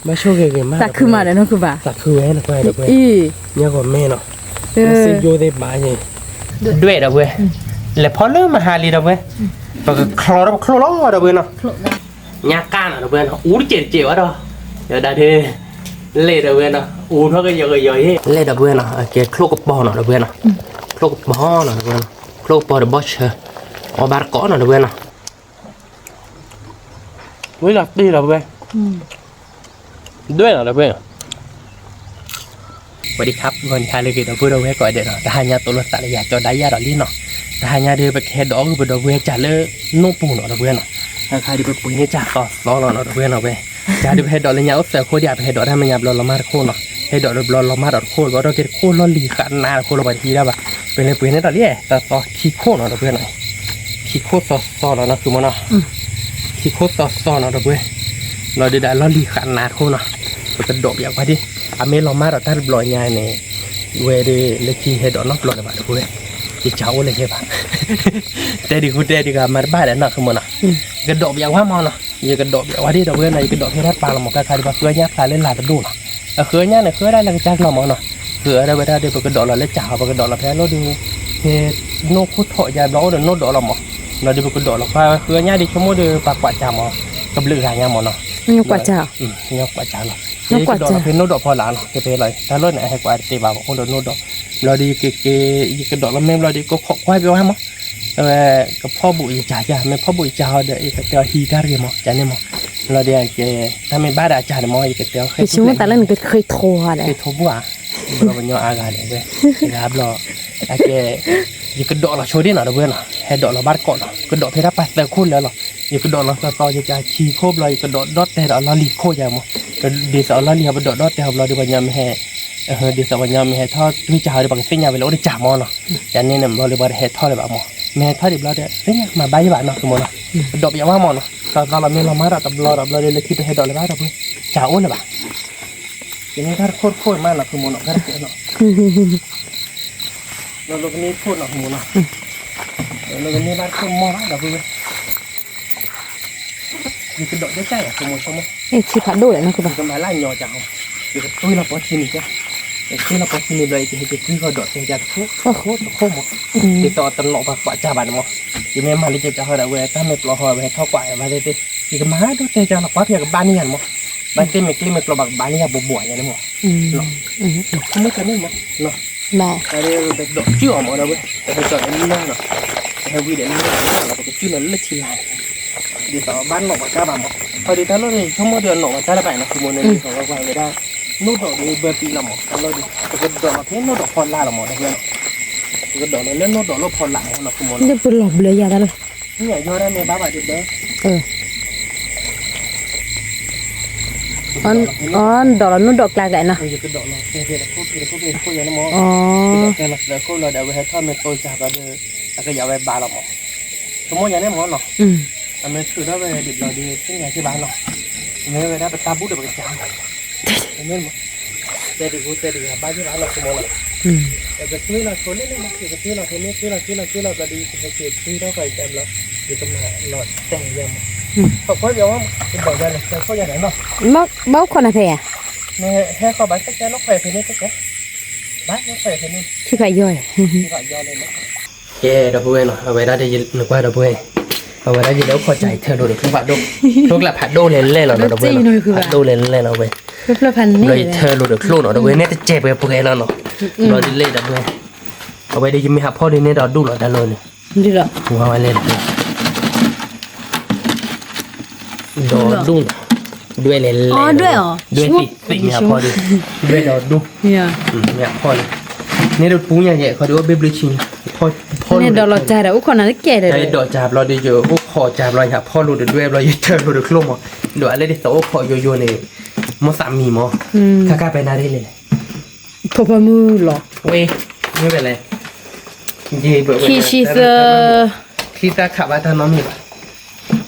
ဘၣ်ဆိၣ်ဂ့ၤဂ့ၤမး သးခုမးဒီးနီၢ်ခုဘၣ်, သးခုဝဲနကွၢ်ဒီးပှဲၤ, အံၤ, ညၣ်ဂီၤမဲနီၤ, စ့ယိသ့ၣ်ဘၣ်ယဲ, ဒွဲၣ်ဒီးပှဲၤ, လဲၤဖီလၢမဟါလံဒီးပှဲၤ, ပကချီထီၣ်ပချိၣ်လီၤဒီးပှဲၤနီၤ, ညါကၣ်နီၤဒီးပှဲၤနီၤ, အူတစဲးတစဲးဝဲဒီး, ယဒၣ်ဒ့, လဲၤဒီးပှဲၤနီၤ, အူထီၣ်ကယီၤကယီၤယဲ, လဲၤဒီးပှဲၤနီၤ, အကဲချိၣ်ကပီၤနီၤဒီးပှဲၤနီၤ, ချိၣ်ကပီၤနီၤဒီးပှဲၤနီၤ, ချိၣ်ကပီၤဒီးဘီၣ်ဆၢ, အီၣ်ဘၣ်တကိးနီၤဒီးပှဲၤနီၤ ဝံၤလီၤတံၢ်လီၤပဝဲ, ဒွဲၣ်လီၤဒီးပဝဲ, สวัสดีครับ ဂီၤနံၤဟါလၢအဂ့ၤ ဒီပုၢ်ဒီဝဲၢ်ကိးဂၤဒဲးနီၤ, တဟါညါသိးလိာ်သးလၢယၤကၠီဒါယၤဒီးလံနီၤ, တဟါညါဒီး ပကဟဲဒိးအုၣ်ပဒီပုၢ်ဝဲၢ်စၢ်လၢ နိၣ်ပူၤနီၤ ဒီပုၢ်ဝဲၢ်နီၤ, အခါဒီးပပှ့ၤန့ၢ်စၢ်သီသီလီၤနီၤ ဒီပုၢ်ဝဲၢ်နီၤဝဲ, စၢ်ဒီးပဟဲဒိးလၢညါအိၣ်သၢခိၣ်ဒံး ပဟဲဒိးတၢ်မဲာ်ညါဘျီလီၤမၢ်တခိၣ်နီၤ, ဟဲဒိးတဘျီလီၤမၢ်ဒီးတခိၣ် ဘျီဒီးက့ၤတခိၣ်လီၢ်လံၤဃးနးတခိၣ်လၢပှၤတဟံးဒၣ်ဘၣ်, ပလဲၤပှ့ၤန့ၢ်ဒီးလံ သီသီခံခိၣ်နီၤ ဒီပုၢ်ဝဲၢ်နီၤ, ခံခိၣ်သီသီလီၤနီၤ ဃုမီၤနီၤ, ခံခိၣ်သီသီနီၤ ဒီပုၢ်ဝဲၢ်, ဘျီဒီးလီၢ်လံၤဃးနးတခိၣ်နီၤ, ပကဒိးပယီၤကွၢ်ဒံး, အမ့ၢ်လီၤမၢ်ဒီးတၢ်တဘျီညါန့ၣ်, ဝဲဒီးလၢခံဟဲဒိးနီတဘျီလၢၤဘၣ် ဒီပုၢ်ဝဲၢ်, ယစၢ်အိၣ်လၢဟဲဘၣ်, တဲဒံးဃူတဲဒံးဂၤ မၤတဘၣ်ဒီးနီၤ ဃုမီၤနီၤ, ယကဒိးပယီၤကွၢ်မီၤနီၤ, ယကဒိးပယီၤကွၢ်ဒံး ဒီပုၢ်ဝဲၢ်နီၤ, ယကဒိးဖဲတၢ်ပာ်လီၤမီၤ ခါခါဒီး ပှၤဃၢညၣ်ဖျါလၢလၤတဒိၣ်နီၤ, အဃၢညၣ်န့ၣ် ဃၢဒၣ်လၢကစၢ်ကျီၤမီၤနီၤ, ဃၢဒီးဝဲဒၣ်ဒီး ပကဒိးလီၤလၢစၢ်ဟီ ပကဒိးလီၤဖဲလီၢ်ဒီး, ဖဲနိၣ်ခိၣ်ထီၣ်ယါဘျီအိၣ်ဒီးနိၣ်ဒိးလီၤမီၤ, ဘျီဒီးပကဒိးလီၤကွၢ်ဃၢညၣ်ဒီး ဆိကမိၣ်ဒီးပှၤကွၢ်စၢ်မီၤ, ကဘျုးဂၤညါမီၤနီၤ, ကွၢ်စၢ်လီၤ, ယကဒိးလီၤဖဲနိၣ်ဒိးဖီလာ်နီၤ, ကဖဲလီၤ တၢ်လီၢ်န့ၣ် အဟဲကွၢ်တသ့ဘၣ် အိၣ်ဒီးနိၣ်ဒိး, ဘျီဒီး ယကဒိးလီၤမ့ၢ်ဘျီဒီး ကခိးကွၢ်ပယီၤကွၢ်မီၤ အဝဲ ကဖီၣ်ဘူးယစၢ်ယါ မ့ၢ်ဖီၣ်ဘူးယစၢ်ဟီဒီး ယကတဲအီၤဟံးတၢ်တဂ့ၤမီၤ ကန့ၣ်မီၤ, လီၤဒီး တၢ်မ့ၢ်ဘၣ်ဒီးအစၢ်န့ၣ်မီၤ ယကတဲအီၤဃ့ထူၣ်ဖျဲးန့ၣ်, ဃ့ထူၣ်ပှၤ, ဃ့ထူၣ်ပှၤ, ဘျီပညီအါဂၤဒီးဝဲ, တဂၤဘျီ, အကဲ, ယကဒိးလီၤဆိဒ်နီၤ ဒီပုၢ်ဝဲၢ်နီၤ ဟဲဒိးလီၤဘၣ်တကိးနီၤ ကဒိးဖဲတၢ်ပာ်သၢခိၣ်လၢာ်လီၤ, ယကဒိးလီၤသီသီ ယကခံခိၣ်ဘျီ ယကဒိးဒီၣ်တဲာ်ဒီးအလီၢ်လံၤခိၣ်ယါမီၤ, ဒ်သိးအလီၢ်လံၤဟီ ပဒိးဒီၣ်တဲာ်ဟီဘျီဒီး ပှၤညီမ့ၢ်ဟဲ ဒ်သိးပှၤညီမ့ၢ်ဟဲထီၣ်တွံၢ်စၢ်ဟီဒီး ပှၤကသ့ၣ်ညါဝဲလၢအိၣ်တစၢ်မီၤနီၤ, ယန့ၣ်န့ၣ်ဘျီဒီး ပှၤတဟဲထီၣ်လၢၤဘၣ်မီၤ, မ့ၢ်ဟဲထီၣ်ဒံးဘျီဒီး သ့ၣ်ညါမၤဘၣ်ယဘၣ်နီၤ ဃုမီၤနီၤ, ပဒိးပယီၤဝဲမီၤနီၤ သီသီလီၤ မ့ၢ်လီၤမၢ်ဒီးတဘျီဒီးဘျီဒီး လၢခံပဟဲဒိးလၢၤဘၣ်ဒီး ပှၤစၢ်အိၣ်လၢၤဘၣ်, ယန့ၣ်တၢ်တခိၣ်တခိၣ်မးနီၤ ဃုမီၤနီၤ တၢ်တခိၣ်နီၤ လီၤလၢကန့ၢ်ခိၣ်နီၤ ဃုမီၤနီၤ, လၢကန့ၢ်ဘၣ်တခိၣ်မီၤဘၣ်ဒီး ပဝဲ ယကဒိးကၢ်ကၢ်ယၤ ဆိကမိၣ်ဆိကမိၣ်, ယကမၤလၢညီကၢ်ဟီ, ယကတွံၢ်လီၤပီၢ်ထံန့ၣ်ကၢ်, ယကတွံၢ်လီၤပီၢ်ထံန့ၣ်ဘျီ ယကဟဲက့ၤတွံၢ်ဃီဒီးတဲကၢ်တခိၣ်, တခိၣ်တခိၣ်မီၤ, ဒ်သိးတနီၤပှၤကွၢ်စၢ်ဘၣ်န့ၣ်မီၤ, ယမ့ၢ်မၤလၢကၢ်ကၢ်ဟီဒီး အဝဲတၢ်မ့ၢ်ပျီဟီ အဝဲဟဲထီၣ်ကွၢ်ဘၣ်သ့ၣ်သ့ၣ်, ယကမၤဒိၣ်တဲကၢ်လီၤ ကွၢ်ဖဲယကဘၣ်န့ၢ်ယၤန့ၣ်မီၤ, ဘၣ်သ့ၣ်မ့ၢ်ကျ့မ့ၢ်ကျီဘၣ်ကဘၣ်န့ၢ်ယၤဘိးဘိးယၤန့ၣ်မီၤ, ဆိကမိၣ်တန့ၣ်မီၤ, တၢ်ဒီးပဒိးစုၣ်အီၤမီၤဒီးဝဲ, ပဟဲကၠီဒီးလၢနီၤ, ပဟဲဝံၤဒီးလၢနီၤ ပကစုၣ်လီၤလၢထံလာ်န့ၣ်, ဒ်သိးဘၣ်နီၣ်ပှၤကၢ်ဘၣ်မီၤ, ဟီဒ်တၢ်လီၢ်န့ၣ် ဆိကမိၣ်ဒီးနီၣ်ပှၤကၢ်တဘၣ်နီၤ ဃုမီၤန့ၣ် ဒ်သိးဝဲကွၢ်ဝဲဒၣ်, နိၣ်ဒိးဒီးဘၢပံလီၤမီၤ တၢ်လီၢ်ဒီး ပကဒိးလီၤဖဲနိၣ်ဒိးဖီလာ်လီၤမီၤ တၢ်လီၢ်န့ၣ်, ပကဒိးလီၤလၢနိၣ်ဒိးလၢဖီလာ်မီၤနီၤ ဃုမီၤန့ၣ်, လၢပလီၤဘျၢယၤတၢ်လီၢ် ယဒိးန့ၢ်ဘၣ်ဘၣ်ဒ်ဘျၢ, အီ ဒိးလီၤနိၣ်ဒိးကျါကျဲနီၤ, ယကဒိးလီၤတဲဖဲတခိၣ်ဖဲတခိၣ်ဖဲတခိၣ်ယၤန့ၣ်မီၤ, ယဒိးတဲလီၤသၢခိၣ်လီၤဒီး အဝဲဟဲထီၣ်မ့ၢ်တိစၢ်ဘျီဒီး အကယၤဝဲဘၣ်လီၤမီၤ, ဆိကမိၣ်ယၤန့ၣ်မီၤနီၤ, အမ့ၢ်ထုးထီၣ်ဝဲဒ်ဘျီဒီး သ့ၣ်ညါက့ၤဘၣ်နီၤ, မ့ၢ်ဝဲဒၣ်ပတၢ်ဘူၣ်ဒီးပကစၢ် တဲဒ်ဂ့ၤတဲဒ်ဂ့ၤ ဘၣ်ယဘၣ်နီၤ ဆိကမိၣ်နီၤ, ယကတွံၢ်လီၤဆိလ့လ့နီၤ ယကတွံၢ်လီၤဖဲန့ၣ် တွံၢ်လီၤတွံၢ်လီၤတွံၢ်လီၤ ဘျီဒီး ယကဟဲက့ၤတွံၢ်ထီၣ်ဃီအံၤတဘျီ ယကမၤလီၤတဲာ်ယၤမီၤ, ခီၣ်ခီၣ်ယၤဝဲ ယဘၣ်ယၤန့ၣ် တဲခီၣ်ယၤန့ၣ်နီၤ, ဘၣ်အိၣ်ခိးနၤဖဲယၤ, ဟဲဃီဘၣ်စဲကဲနီၤ ခွဲးဖဲန့ၣ်စဲကဲ, ဘၣ်နီၤ ခွဲးဖဲန့ၣ်, ထံခွးယီၤ, ထံခွးယီၤန့ၣ် ကဲ ဒီပုၢ်ဝဲၢ်နီၤ အဝဲဒၣ်ဒီးနကွၢ်ဒီပုၢ်ဝဲၢ်, အဝဲဒၣ်ယလဲၤအိၣ်ခိးစၢ်အံၤထၢလိာ်ဒီးကျိဖးဒိၣ်, ကျိကျါဖးဒိၣ်လဲၤလဲၣ်လီၤဒီး ဖးဒိၣ်လဲၤလဲၣ်လီၤဝဲ, ဘျီယထၢလိာ်ဒီးကျိနီၤ ဒီပုၢ်ဝဲၢ်န့ၣ်တစဲးပှဲၤပှဲၤလီၤနီၤ, ဘျီဒ်လဲၣ်ဒီပုၢ်ဝဲၢ်, အဝဲဒီးယမ့ၢ်ဟးဖီၣ်ဒ်န့ၣ်ဒီးဒူၣ်လီၤတၢ်လီၢ်န့ၣ်, ဝဲဝဲလဲၣ်ဒီပုၢ်ဝဲၢ် ဒီးဒူၣ်, ဒွဲၣ်လဲၤလဲၤ, ဒွဲၣ်သ့ၣ်သ့ၣ်မ့ၢ်အဖီၣ်ဒီး, ဒွဲၣ်ဒီးဒူၣ်, မ့ၢ်အဖီၣ်န့ၣ်, န့ၣ်ဒီးပူညါယဲ ခီဒီးအိၣ်ဘ့ၣ်ဘျုးဆံ, ဖီၣ်, ဖီၣ်န့ၣ်ဒီးလီၤစၢ်ဒီးအိၣ်ခိးနၤတကဲဒီး, တၢ်ဒိးစၢ်ဘျီဒီးယအိၣ်ခိးစၢ်ဘျီ ယဟးဖီၣ်လိာ်ဒီးဒွဲၣ်ဘျီ ယထၢလိာ်ဒီးကျိမး, ဒီးအလဲၤဒ်သိးအိၣ်ခိးယိယိန့ၣ်, မိၢ်သးမံမး, ခါခါပဲနၤရ့လဲၣ် ဖိဖီမုၢ်လီၤ, ဝဲ, မ့ၢ်ဝဲလဲၣ်, ခံဆံသၢ, ချံသၣ်ခးဘၣ်တၢ်နီတမံၤဘၣ်,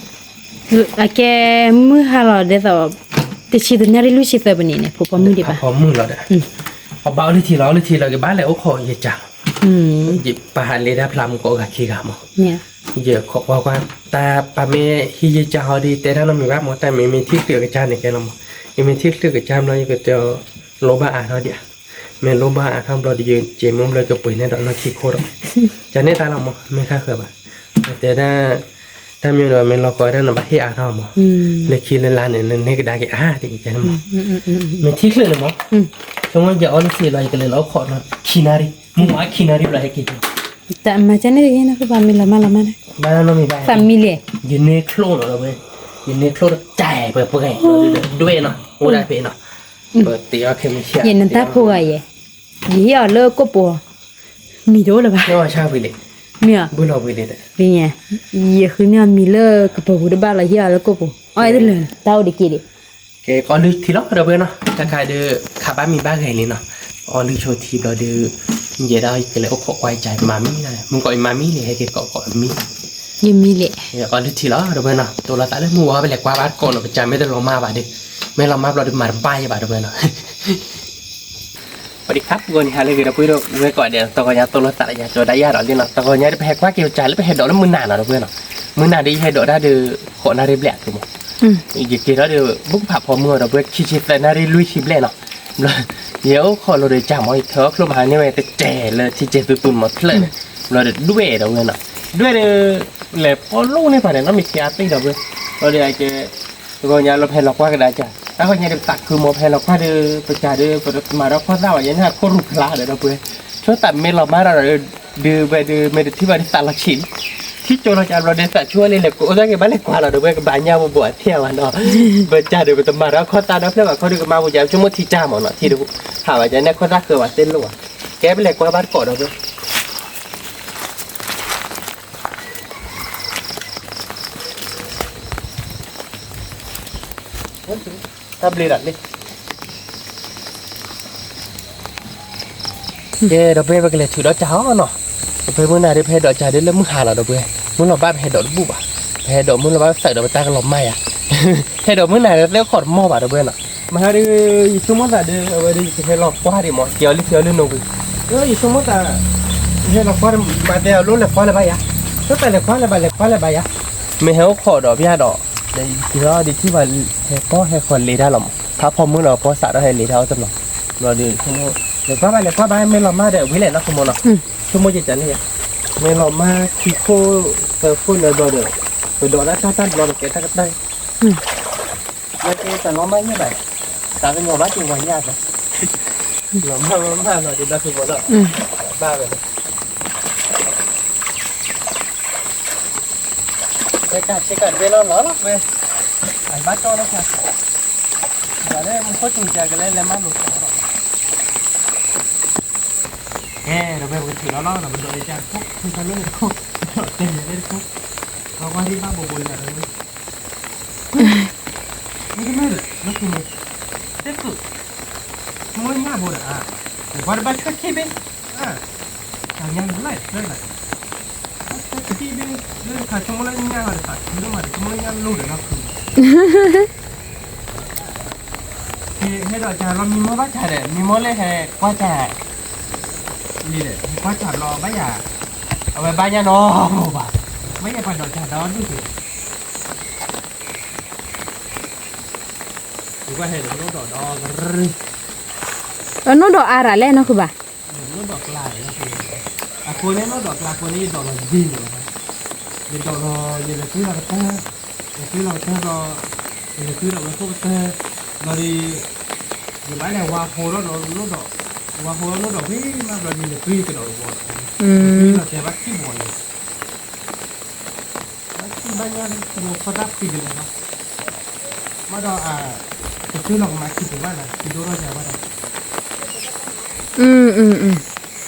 အကဲမုၢ်ဟါလီၤဒ်သိး, တဆံသၢနၣ်ရံၣ်လွံၢ်ဆံသၢပနံၤန့ၣ် ဖိဖီမုၢ်ဒံးဘၣ်, ဖီဖီမုၢ်လီၤဒီး, အဘၣ်အိၣ်လၢထံလီၤ အိၣ်လၢထံလီၤ ကဘၣ်လဲၤအိၣ်ခိးယစၢ်လီၤ, ယပာ်ဟးလဲၤတၢ်ဖျါမူကိးဂၤခံဂၤမး, ယခိးကွၢ်ကွၢ်, တၢ်ပာ်မ့ၢ်ဟံးယစၢ်ဟီဒီး တဲတၢ်နီတမံၤဘၣ်မး တၢ်မ့ၢ်မ့ၢ်ထံၣ်ဃုာ်အကစၢ်န့ၣ်ကဲလီၤမး, ယမ့ၢ်ထံၣ်ချုးကစၢ်ဘျီ ယကတဲ လိၣ်ဘၣ်အါထီၣ်ဒံး, မ့ၢ်လိၣ်ဘၣ်အါထီၣ်ဘျီဒီး ယက့ၤမုၢ်ဘျီကပှ့ၤန့ၣ်ဒီးနီၢ်ခံခိၣ်ဒီး, ကန့ၢ်တၢ်လီၤမး မ့ၢ်ခါဃၢၤဘၣ်, တဲဒၣ်, တၢ်မ့ၢ်ဒီးမ့ၢ်လီၤကီတၢ်နဘၣ်ဟ့ၣ်အါထီၣ်မး, လၢခံလၢလါန့ၣ် နန့ၢ်ကဒါက့ၤအါဒံးကန့ၣ်မး, မ့ၢ်ထံၣ်ချုးန့ၣ်မး, ဆိကမိၣ်ယအီလုၢ်ထံလီၤ ယကလဲၤလီၤအိၣ်ခိးနီၤ ခံနၣ်ရံၣ်, မုၢ်ဝါခံနၣ်ရံၣ်ဘျီဟဲက့ၤ, တၢ်မၤကန့ၢ်တဂ့ၤနီၤ ကဘၣ်မ့ၢ်လီၤမၢ်လီၤမၢ်န့ၣ်, ဘၣ်နီတမံၤဘၣ်, ယန့ၢ်ချိၣ်လီၤဒီးဝဲ, ယန့ၢ်ချိၣ်တတၢ်ပှဲၤပှဲၤ, ဒွဲၣ်နီၤ အိၣ်ဒၣ်ဖဲနီၤ, ပတဲအီၤခဲမုၢ်ဆ့ၣ်, ယနတၢ်ဖိဂၤယဲ, ယဟ့ၣ်အီၤလၢကိၣ်ပူၤ, မံၤတအိၣ်လၢၤဘၣ်, ဝဲ, ဘုလီၤဝံၤလံ, ယဃုန့ၢ်အီၤမံၤလၢကပၤပူၤတဘၣ်လီၤ ဟ့ၣ်အီၤလၢကိၣ်ပူၤ, အီၣ်တလၢာ် တၢ်အိၣ်တက့ၢ်ဒံး ကဲ ကအီလုၢ်ထံလီၤ ဒီပုၢ်ဝဲၢ်နီၤ, တၢ်ခါဒီး ခးဘၣ်မံၤဘၣ်ဂဲၤလံနီၤ, အီလုၢ်ဆိထံဘျီဒီး, ယဲဒၣ်ယကလဲၤအိၣ်ခိးကွၢ်ယကၢ်မၤမံၤ, မုၢ်ကီးယမၤမံၤန့ၣ် ဟဲက့ၤကိးကိးမံၤ, ယမံၤလဲၣ်, အီလုၢ်ထံလီၤ ဒီပုၢ်ဝဲၢ်နီၤ, တိၢ်လီၤသးလၢမုၢ်ဝါပလဲၤကွၢ်ဘၣ်တကိးနီၤ, ပကၢ်မ့ၢ်တလီၤမၢ်ဘၣ်ဒီး, မ့ၢ်လီၤမၢ်ဘျီဒီးမၤတဘၣ်ယဲဘၣ် ဒီပုၢ်ဝဲၢ်နီၤ ပှၤဒံးခါပူၤဂီၤန့ၣ် ဟးလၢဂ့ၤဒီပုၢ်ဝဲၢ်ကိးဂၤဒဲး တဂီၤညါတိၢ်လီၤသးလၢယၤ ကၠီၤဒၣ်ယၤဒီးလံနီၤ, တဂီၤညါဒီးပဟဲကွၢ်က့ၤပကၢ်လၢပဟဲဒိးလၢမုၢ်နၤနီၤ ဒီပုၢ်ဝဲၢ်နီၤ, မုၢ်နၤဒီးယဟဲဒိးတၢ်ဒီး ဃိးနၣ်ရံၣ်ဘျဲၣ်အကျိၤမး, ယက့ၤထီၣ်ဒီး ဘူးကဖးဖီမုၢ်အီၤဒီပုၢ်ဝဲၢ် ခံဆံသၢနၣ်ရံၣ်လွံၢ်ဆံဘျဲၣ်နီၤ, ဘျီ, ယအိၣ်ခိးလိာ်ဒီးကၢ်မး ယထၢအီၣ်ချိၣ်မးဟးန့ၢ်ဝဲတစဲးလၢထံစဲးသူသူမးဖျၢၣ်န့ၣ်, ဘျီဒီးဒွဲၣ်ဒီပုၢ်ဝဲၢ်နီၤ, ဒွဲၣ်ဒီး, လဲၤဖီလိၣ်န့ၢ်ပှၤန့ၣ် နီတမံၤက့ၤအါတံၢ်ဒီပုၢ်ဝဲၢ်, ဘျီဒီးအကဲ တဂီၤညါလီၤပဟဲလီၤကွၢ်ကဒါကၢ်, တၢ်ဂီၤညါဒီးပသးခုမး ပဟဲလီၤကွၢ်ဒီး ပကၢ်ဒီး ပမၤဒီးခီၣ်သၣ်ဘၣ် ယဲန့ၣ်ဟးခိၣ်ရူၢ်ဖျါဒီး ဒီပုၢ်ဝဲၢ်, ဆိသးမ့ၢ်လီၤမၢ်ဒီး ဒုးဝဲဒုးမ့ၢ်တထံၣ်ဘၣ်ဒီးသးလီၤဆံးလံ, ထံၣ်ကၠိလီၤကၢ်ဘျီဒီးသးဆူဝဲလံ လဲၤကိးအိၣ်သးက့ၤဘၣ်လဲၤကွၢ်လီၤ ဒီပုၢ်ဝဲၢ် ကဘၣ်ညၣ်ဘိဘိအထံၣ်အဝဲနီၤ, ပကၢ်ဒီးပတမၤဒီးခီၣ်သၣ်ဒီဖျၢၣ်ဘၣ် ခီဒီးကမၤဘိကၢ် ဆိကမိၣ်ထံတၢ်မးနီၤ ထံတဟးဘၣ်ကၢ်န့ၣ် ခီၣ်သၣ်ဃၢၤဘၣ်သ့ၣ်လိၣ်ဘၣ်, ကဲပလဲၤကွၢ်ဘၣ်တကိးဒီပုၢ်ဝဲၢ် တၢ်ဘျုးဒၣ်လံ, ကဲ ဒီပုၢ်ဝဲၢ် ပကလဲၤထုးဒီးကၢ်အီၤနီၤ, ဒီပုၢ်ဝဲၢ် မုၢ်နၤဒီး ပဟဲဒိးကၢ်ဒီးလၢမုၢ်ဟါလီၤ ဒီပုၢ်ဝဲၢ်, မုၢ်လီၤဘၣ်ပဟဲဒိးတဘူၣ်ဘၣ်, ပဟဲဒိးမုၢ်လီၤဘၣ်သးဒီးပတၢ်ကလီၤမၢ်ယၤ, ဟဲဒိးမုၢ်နၤဒီးသ့ၣ်အိၣ်ခိးတမီၢ်ဘၣ် ဒီပုၢ်ဝဲၢ်နီၤ, မဟါဒီး ယဆိကမိၣ်သးဒီး အဝဲဒီးယကဟဲလီၤကွၢ်ဒံးမး ကဲအီၤလံကဲအီၤလံနိဝံၤ, ယဆိကမိၣ်သး ယဟဲလီၤကွၢ် မၤတဲအီၤလိၣ်လဲၤကွၢ်လၢၤဘၣ်ယၤ, ဆိသးလဲၤကွၢ်လၢၤဘၣ် လဲၤကွၢ်လၢၤဘၣ်ယၤ, မ့ၢ်ဟဲအိၣ်ခိးဒီးပယၢ်ဒီး, ဒီးယက့ၤထီၣ်ဒ်ထံၣ်ဘၣ် ဟဲကီၢ်ဟဲဃီၤလဲၤတၢ်လီၤမး ဖးဖီမုၢ်လီၤ ကီၢ်စးထီၣ်ဟဲလဲၤတၢ်အီၣ်တနီၤ, ဘျီဒီး လဲၤကွၢ်ဘၣ်လဲၤကွၢ်ဘၣ် မ့ၢ်လီၤမၢ်ဒီးဝံၤလဲၣ်နီၤ ကမီၤနီၤ, ဆိကမိၣ်ယကန့ၣ်ယၤ, မ့ၢ်လီၤမၢ်ခံခိၣ် သၢခိၣ်လၢဘျီဒီး, ပဒိးတၢ်တၢ်တၢ်ဘျီဒီးကဲတၢ်ကတၢၢ် လၢကဲတၢ်လီၤမၢ်ယဲၢ်ဘၣ်, တၢ်ကညီၤဘၣ်က့ၤဝၤညၣ်သး, လီၤမၢ်မၢ်လီၤဒီးဒီးကမီၤလီၤ, ဘၣ်ဝဲလီၤ ဝဲကဆ့ကၤတဘ့ၣ်လီၤလီၤလီၤဝဲ, အဘၣ်ကၠီလီၤခါ, ဘၣ်လၢမူခိၣ်စူၤကကလဲၤလဲၤမၤလိာ်သးလီၤ, ကဲ ဒီးဝဲပကထုးလီၤလီၤ ဒီးပဒိးလၢကၢ်တခိၣ် ထုးကၢ်လၢတခိၣ် ဒီးတဲာ်လဲၤလၢတခိၣ်, ဒီးကွၢ်ဒံးဘၣ်ဘိးဘိးလၢ မ့တမ့ၢ်ဒီး လၢခိၣ်မ့ၢ် တခိၣ် မ့ၢ်ညၣ်ဘိဒီး အါ ပှၤတဘၣ်ဆၢခံဘ့ၣ် အါ တၢ်ညါလၢ်လၢ် ဆၢခံဘ့ၣ် လၢတခါဆိကမိၣ်လၢညၣ်ဟီဒီး သးခုလၢမၤဒီး ဆိကမိၣ်လၢညၣ်လိၣ်ဒီးလၢခိၣ် ဟဲဒိးစၢ်လီၤမံမီၢ်ဘၣ်စၢ်ဒီး မံမီၢ်လၢဟဲကွၢ်စၢ် လံဒီး ဟဲကွၢ်စၢ်ဘျီဘၣ်ယၤ အဝဲဘၣ်ညၣ်နီၢ်ဘၣ် ဘၣ်ယၤပှၤဒိးစၢ်ဒီးဒုးက့ၤ ယကွၢ်ဟဲဒီး နိၣ်ဒီးဒီး အနိၣ်ဒီးအါရၤလဲၣ်နီၢ်ခုဘၣ် နိၣ်ဒီးကျါ အဃိန့ၣ် နိၣ်ဒီးကျါအဃိန့ၣ် ယဒိးလီၤယံၤလီၤ ယဒိးလီၤ ယလဲၤတွံလီၤကတၢၢ် ယလဲၤတွံလီၤကတၢၢ်ဘျီ ယလဲၤတွံလီၤဝဲခိၣ်ကတၢၢ် ဘျီဒီး ယဘၣ်လဲၤဝါဟိဒီးနိၣ်ဒီး ဝါဟိဒီးနိၣ်ဒီးဝံၤမးဘျီဒီး ယလဲၤတွံကဒီးတဝီဒီး ယလဲၤတွံလီၤတဲာ်ဘၣ်ခံဘီန့ၣ် ဘၣ်ညါလၢ ခီၣ်တၢ်ဖှံကလဲၤလီၤ မ့ၢ်ဒီး တချုးလီၤကမၤခံပူၤဘၣ်နီၤ ခံဒိၣ်ထီၣ်ယၤဘၣ်ဒီး ခံဘၣ်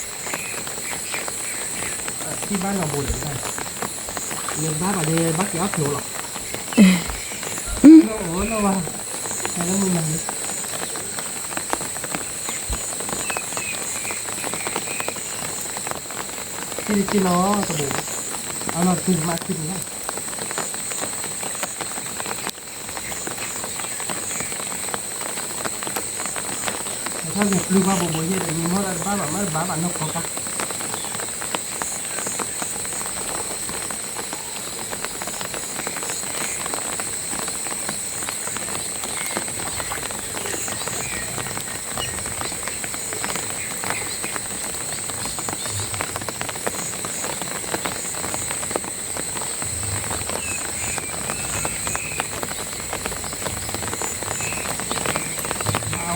နီၤဘိးဒီး နဘၣ်ဘၣ်ဒီး ဘၣ်က့ၤအီၣ်ဖျိလီၤ အိၣ်လီၤဝါ တၢ်လၢမုၢ်မၤန့ၣ် ခံတခံလီၤတဘိး အနီၤတချုးမၤခံပူၤဘၣ် အထီၣ်က့ၤပျုၢ်ဘၣ်ဘိးဘိးယဲၢ်ဒီး မံမီၢ်တၢ်တဘၣ်ဘၣ် မ့ၢ်တဘၣ်ဘၣ်နီၢ်ကီၢ်ဘၣ်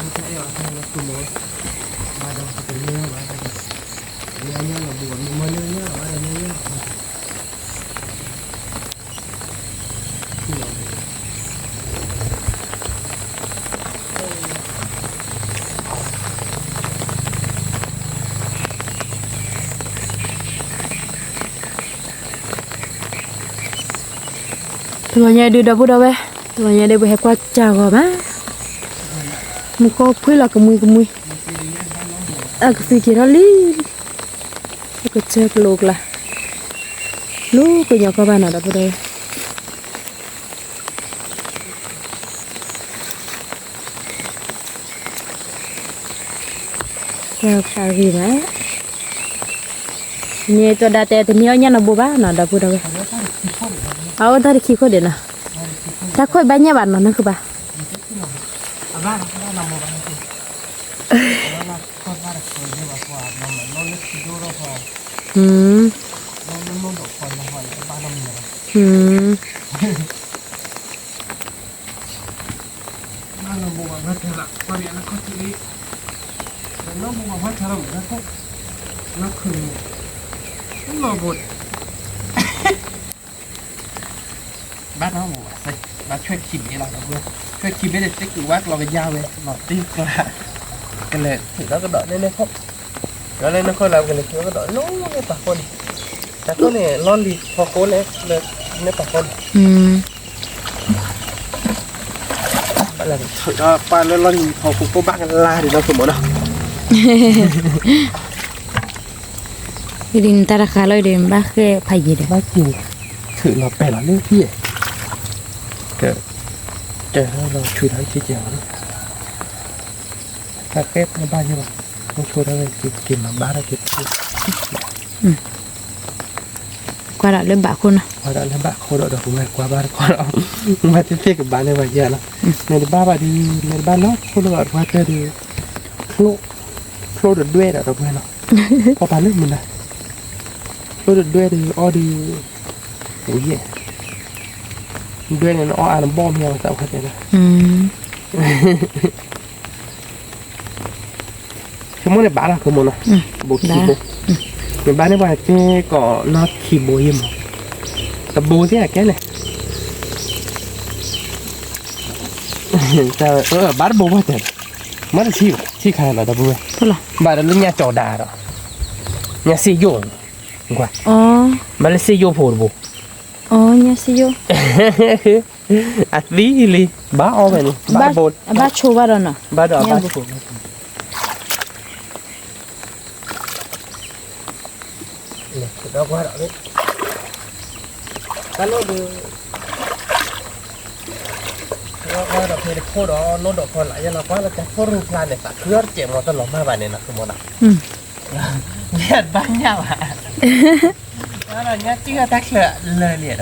တဂီၤညါဒုး ဒီပုၢ်ဒီဝဲၢ်, တဂီၤညါဒုး ပဟဲကွၢ်စၢ်ဂီၤမး, မူကီၢ်ဖှ့ၣ်လီၤကမှံကမှံ, အကသံက့ၤထီၣ်လံ, ကဆၢကလိကျါ, လူကညီကီၢ်ဘၣ်နီၤ ဒီပုၢ်ဒီဝဲၢ်. ကဲ ဖးဂ့ၤမး, န့ၣ် တဒၣ်တဲ တမ့ၢ်အီၣ်ညၣ်နီတဘိဘၣ်နီၤ ဒီပုၢ်ဒီဝဲၢ်, အအိၣ်တၢ်တခံခိၣ်ဒံးနီၤ, တၢ်ခိၣ်ဘၣ်ညၣ်ဘၣ်နီၤ နၢ်ဃုဘၣ်, ဘၣ်နီၢ်မိၢ်ဘၣ်သ့, ဘၣ်ဆွဲၣ်ခံဘ့ၣ်လီၤ, ဆွဲၣ်ခံဘ့ၣ်န့ၣ် သ့ၣ်ကူးဝါကျီကယါဝဲလီၤတံၢ်ကျါ, ကလဲၤထုးဒီးကဒီးလၢန့ၣ်ခိၣ်, ဒီးလၢန့ၣ်ခိၣ်လၢ ကလဲၤထုးဒီးကဒီးလၢန့ၣ်ပာ်ဃိန့ၣ်, တၢ်ခိၣ်န့ၣ် လီၢ်လံၤဖီခိၣ်လၢ လၢန့ၣ်ပာ်ဃိန့ၣ် ဘၣ်လၢထုးဒီးပာ်လၢလီၢ်လံၤဖီခိၣ်ကိးဘၣ်ကလါဒံးနီၤ ဆိကမိၣ်နီၤ. ဒ်နတၢ်တဃာ်လီၤဒီး ဘၣ်ဃဲဖးယံၤဒီး ဘၣ်က့ၤထုးလီၤပဲာ်လီၤလၢဖံ, က, ကဲလီၤထုးဒီးက့ၤကဲလီၤ, တၢ်ဃဲပှၤဘၣ်ယဲဘၣ်, မ့ၢ်ဆိဒၣ်ဝဲက့ၤမၤဘၣ်ဒီးက့ၤ, ကွၢ်ဒီးလၢဘၣ်ခိၣ်နီၤ, ကွၢ်ဒီးလၢဘၣ်ခိၣ်ဒီး ဒီပုၢ်ဝဲၢ်ကွၢ်ဘၣ်တကွၢ်ဒီး, မ့ၢ်သ့ၣ်သ့ၣ်ကဘၣ်လၢပှၤယဲလီၤ, မ့ၢ်တဘၣ်ဘၣ်ဒီး မ့ၢ်တဘၣ်လီၤဆိလၢပှၤတၢ်ဒီး, ချိၣ်, ချိၣ်တဒွဲၣ်ဒီး ဒီပုၢ်ဝဲၢ်နီၤ, ပှၤပာ်လၢမနုၤလဲၣ်, ချိၣ်တဒွဲၣ်ဒီးအီၣ်ဒီး, အိၣ်ယဲၢ်, ဒွဲၣ်န့ၣ်နအီၣ်အါနဘီၣ်မ့ၢ်အသးဝဲတဲဒၣ် ဆိကမိၣ်န့ၣ်ဘၣ်လီၤ ဆိကမိၣ်နီၤ, ဘိခံဘိ, နဘၣ်န့ၢ်ပှၤက့ကိးနီၢ်ခံဘိယဲၢ်မး, တဘိသ့ၣ်အကဲန့ၣ်, ဘၣ်တဘိဘၣ်တဲ, မ့ၢ်တထံၣ်ဘၣ် ထံၣ်ခါလီၤ ဒီပုၢ်ဝဲၢ်, ဘၣ်ဒီးလၢညါကၠီၤဒါဒီး, ညါစ့ယိၣ်, ဘၣ်လၢစ့ယိၣ်ဖိတဘိ, အသံလံ, ဘၣ်အီၣ်ဝဲန့ၣ်, ဘၣ်တဘိ, ဘၣ်ဆိဘၣ်ဒီးနီၤ, ဘၣ်ဒီးဘၣ်ဆိ, ဒီးကွၢ်ဒီး, တၢ်လိၣ်ဒုး, ကွၢ်ဒီးဖဲတခိၣ်ဒီး လိၣ်ဒီးဖီလာ်ယဲလီၤ ကွၢ်လၢတၢ်ခိၣ်ရူၢ်ဖျါန့ၣ် သးခုအီၣ်တစဲးမီၤတလီၤမၢ်ဘၣ်န့ၣ်နီၤ ဆိကမိၣ်နီၤ, ဘၣ်ညၣ်ဘၣ်, ဒီးညါတံၢ်အတၢ်ချၢလၢာ်လံဒီး,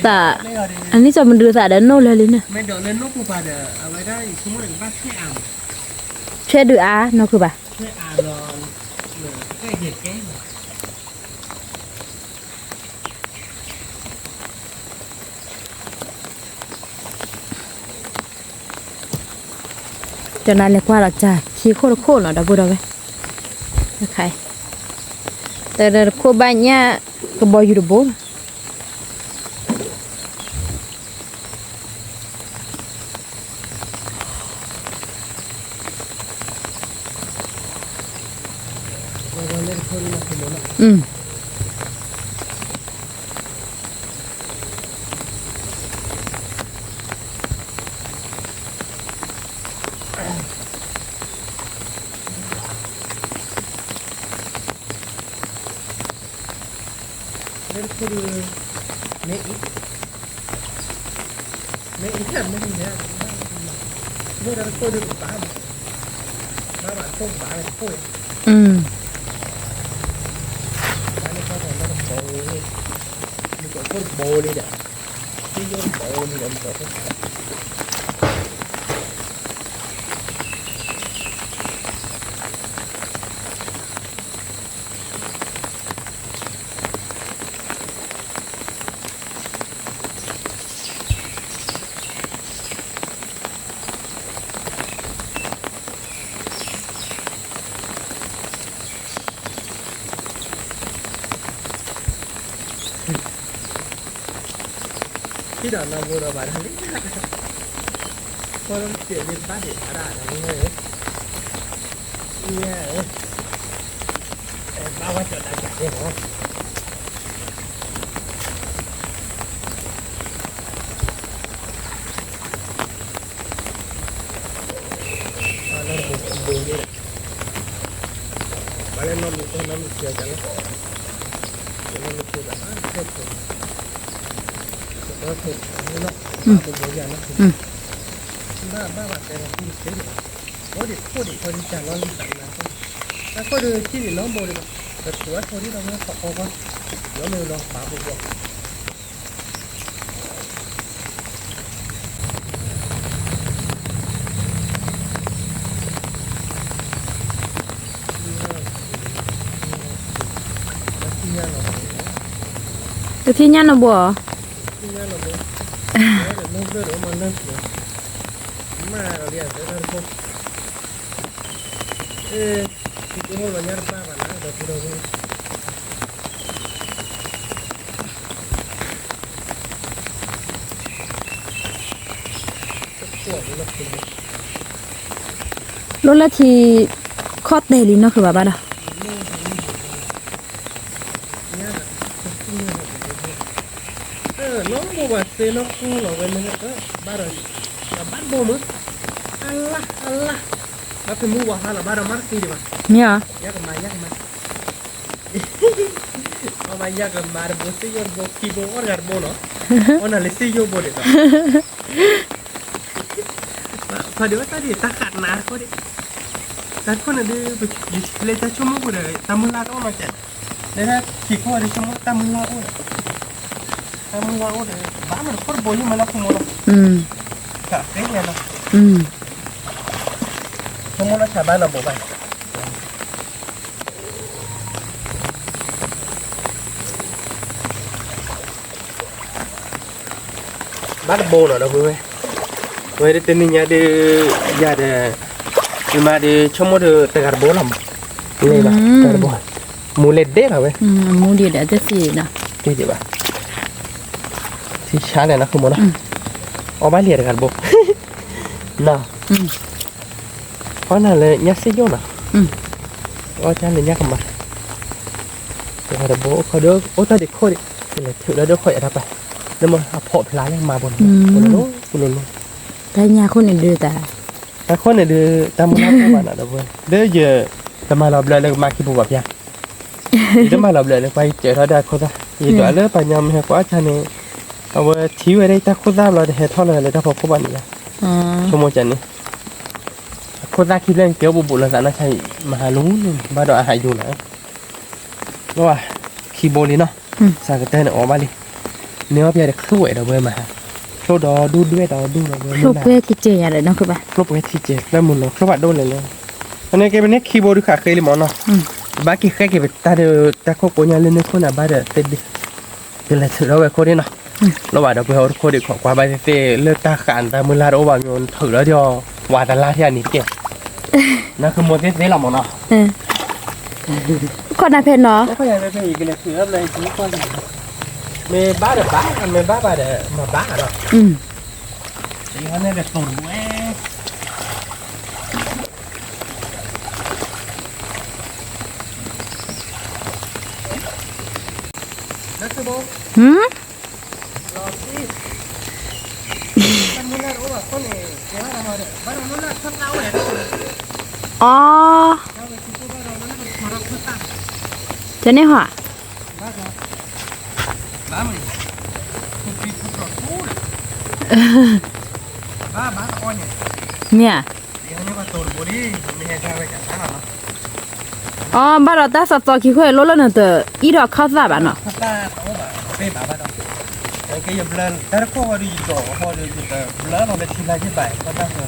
သး, အန့ၣ်ကၠီမဒုးသးဒီးနိၣ်လၢာ်လံန့ၣ်, မ့ၢ်ဒီးလၢနိၣ်ပူၤပၤဒီး အဝဲဒၣ်ယဆိကမိၣ်န့ၣ် ကဘၣ်ဆွဲအါမး, ဆွဲဒုးအါနီၢ်ခုဘၣ်, ဆွဲအါဒီး, ကဲကဲ, ကၠီနၤလဲၤကွၢ်ဒီးစၢ်ခံခိၣ်တခိၣ်နီၤ ဒီပုၢ်ဒီဝဲၢ်, တၢ်တခိၣ်ဘၣ်ညၣ်ကဘီယူၤတဘိလီၤ. လၢတခိၣ်ဒီး မ့ၢ်အံၤ မ့ၢ်အံၤ မ့ၢ်အံၤ မ့ၢ်တခိၣ်ဒီးကဘၣ်, ဘၣ်ဘၣ်တခိၣ်ကဘၣ်ဝဲတခိၣ်, ဘၣ်လၢကီၢ်ပှၤလၢတဘိ, မ့ၢ်ကီၢ်ခိၣ်တဘိလံဒီး, သ့ၣ်ယိၣ်တဘိလံဒီး မ့ၢ်ကီၢ်ခိၣ် ထံၣ်ဒီးနီၢ်ဘိဒီးဘၣ်တၢ်လံ, ဖိလၢကစၢၢ်လံဘၣ်ဒံးဘၣ်ဒၣ်နီၢ်ဘိဧၢ, ညါဧၢ, ဘၣ်ဝဲကၠီၤတၢ်ကၠးသ့ၣ်မး ဘၣ်လၢနီၢ်မုၢ်နီၢ်မုၢ်စံးကၠီၤလီၤ, နီၢ်မုၢ်စံးကၠီၤလီၤ, ဘၣ်ဘၣ်တဲလီၤ အိၣ်ဒံးခိၣ်ဒံးခီဒံးတၢ်လီၢ်လံသးနါ, တၢ်ခိၣ်ဒံးထံၣ်ဒံးနီၢ်ဘိဒံးဘၣ်, ပထူးအထိၣ်ဒံးဒီးဝဲခီခီခီ, ဒီးမ့ၢ်လီၤပာ်ပူၤဘၣ် တထံၣ်ညၣ်နီၢ်ဘိဧါ, လိၣ်လၢထံ ခီၣ်တဲာ်လံနီၢ်ခုၣ်ဘၣ်ဘၣ်ဒီး နီၢ်ဘိဘၣ်သ့နီၢ်ကီၢ်လီၤဝဲန့ၣ် ဘၣ်ဒီး ဘၣ်ဘိမုၢ် အလၢ်အလၢ် ဘၣ်ဖဲမုၢ်ဝၤဟါလီၤဘၣ်ဒီးမၤတသ့ဒံးဘၣ် မ့ၢ်ဧါ ယကမၤ ယကမၤ အီၣ်ဘၣ်ယကမၤတဘိ သ့ၣ်ယိၣ်တဘိ ခံဘိ အီၣ်တဂၤတဘိနီၤ အီၣ်နၤလၢသ့ၣ်ယိၣ်ဘိဒံးဒီး ခီဒံးဝဲတၢ်ဒံး တၢ်ဃးနၤတခီဒံး တၢ်တခီန့ၣ်ဒုး ပလဲၤတၢ်ဆိကမိၣ်ပူၤဒီး တၢ်မုၢ်လၢ်တအိၣ်နီတစဲး လၢတၢ်ခံခီဒီးဆိကမိၣ်တၢ်မုၢ်လၢ်အိၣ်ဒီး တၢ်မုၢ်လၢ်အိၣ်ဒီး ဘၣ်မနုၤတခိၣ်တဘိယိၣ်မးလၢခိၣ်မီၤလီၤ တၢ်ဃဲညါလီၤ ဆိကမိၣ်လၢဆၣ်ဘၣ်နီၢ်ဘိဘၣ် ဘၣ်တဘိနီၤဒီပုၢ်ဝဲၢ်, ဝဲဒၣ်တနံၤညါဒုး ယၤဒီး ယမါဒုးဆိကမိၣ်ဒီးတဂၤတဘိလီၤမး, လဲၤဘၣ် တဂၤတဘိ, မူလဲၤဒဲးလီၤဝဲ, မူဒံးဒီးတသ့နီၤ, တသ့ဒံးဘၣ်, ထံဆါလဲၣ်နီၤ ခိၣ်မီၤနီၤ, အီၣ်ဘၣ်လံတဂၤတဘိ, နီၤ အီၣ်နၤလၢညၣ်စ့ယိၣ်နီၤ, အီၣ်တၢ်လၢညၣ်ကမါ, တဂၤတဘိအိၣ်ခီဒီး အိၣ်တၢ်ဒံးခိၣ်ဒံး, ကလဲၤထုးလၢဒိၣ်ခိၣ်ယၤတၢ်ပၢ်, လၢမ့ၢ်အဖီၣ်ဖျါလၢကမၤဘိန့ၣ်, ပူၤလိၤလိၤ, တၢ်ညၣ်ခိၣ်န့ၣ်ဒုးတၢ်, တၢ်ခိၣ်န့ၣ်ဒုး တၢ်မူလၢ်တအိၣ်ဘၣ်နီၤဒီပုၢ်ဝဲၢ်, ဒီးယတမၤလီၤဘျၢလၢကမၤခံဘိဘၣ်ဖၠါ ယတမၤလီၤဘျၢလၢပှၤယစၢၤထီၣ်ဒၣ်ခိၣ်သၣ်, ယဒွးလၢပှၤညီမ့ၢ်ဟဲကွၢ်အီၣ်ဆၣ်န့ၣ်, အဝဲထံၣ်ဝဲဒၣ်တၢ်ခိၣ်သၣ်ဘျီတဟဲထီၣ်လီၤလၢတၢ်ဖီခိၣ်ဘၣ်န့ၣ်လီၤ, ဆိကမိၣ်ကန့ၣ်, အခိၣ်သၣ်ခံဖျၢၣ်န့ၣ် ကဲအိၣ်ဘူးဘူးလီၤသးနီၢ်ဆါအံၤ မၤဟးလူၤန့ၣ် ဘၣ်ဒီးအဟးယိၤလီၤ, ဘၣ်ခံဘိလံနီၤ, စးကတၢၢ်န့ၣ်အီၣ်ဘၣ်လံ, န့ၢ်အီၣ်ပျဲဒီးချိၣ်ဝဲဒီးဝဲမၤဟး, ချိၣ်ဒီးဒူၣ်ဒွဲၣ်ဒီးဒူၣ်ဒီးဝဲ, ချိၣ်ပှဲၤထံကဲယၤဒီးနီၢ်ခုၣ်ဘၣ်, ချိၣ်ပှဲၤထံကဲ ဖျၢၣ်မုၢ်နီၤ ချိၣ်ဘၣ်ဒိၣ်လဲၣ်လဲၣ်, အန့ၣ်ကဲပန့ၢ်ခံဘိဒုးဃးဃ့လံမးနီၤ, ဘၣ်က့ၤဃဲက့ၤပတၢ်ဒီးတၢ်ခိၣ်ကိးညါလၢန့ၢ်ခိၣ်န့ၣ် ဘၣ်ဒီးသ့ဒုး, ကလဲၤထုးထီၣ်ဝဲခိၣ်ဒံးနီၤ, လီၤဘၣ်ဒီပုၢ်ဝဲၢ်အိၣ်တခိၣ်ဒံးခိးကွၢ်ဘၣ်သ့သ့လၢတၢ်ဃးနတၢ်မုၢ်လၢ်တအိၣ်ဘၣ်မ့ၢ်ထုးထီၣ်ဒီး, ဝၤတလါထံၣ်အန့ၣ်တကဲ နကမိၢ်သ့သ့လီၤမးနီၤ, ခီၣ်နၢ်ဖဲနီၤ, မ့ၢ်ဘါဒီးဘါ, မ့ၢ်ဘါဘၣ်ဒီး မၤဘါနီၤ, ယဟဲန့ၣ်ဒီးသိၣ်တဝဲ အီ, တန့ၢ်ဟီ, မ့ၢ်ဧါ, အီ ဘၣ်ဒီးတၢ်သီသီခံဃိလီၤလၢနတအံးထီၣ်ခီၣ်သၣ်ဘၣ်နီၤ, တၢ်တအိၣ်ဘၣ်, တၢ်တခီၣ်ဝဲဒီးယဒိးအီၤဒီး ယတဘျၢလီၤလၢထံလၢယဘၣ် ခီၣ်သၣ်ဃၢၤ, လီၤဒီးယမၤခီၣ်ဖီၣ်ကၢ်နီၤ, လၢဝဲခံဃိန့ၣ် လီၤဘျၢကၢ်ဒီး ဒီးခီၣ်သၣ်တအိၣ်ကၢ်ဘၣ် ယကယၤတဘၣ်ဘၣ်, ဘၣ်ဒီးလီၤဘၣ်ဘၣ်တဃိလီၤ, ဘၣ်တဘ့ၣ်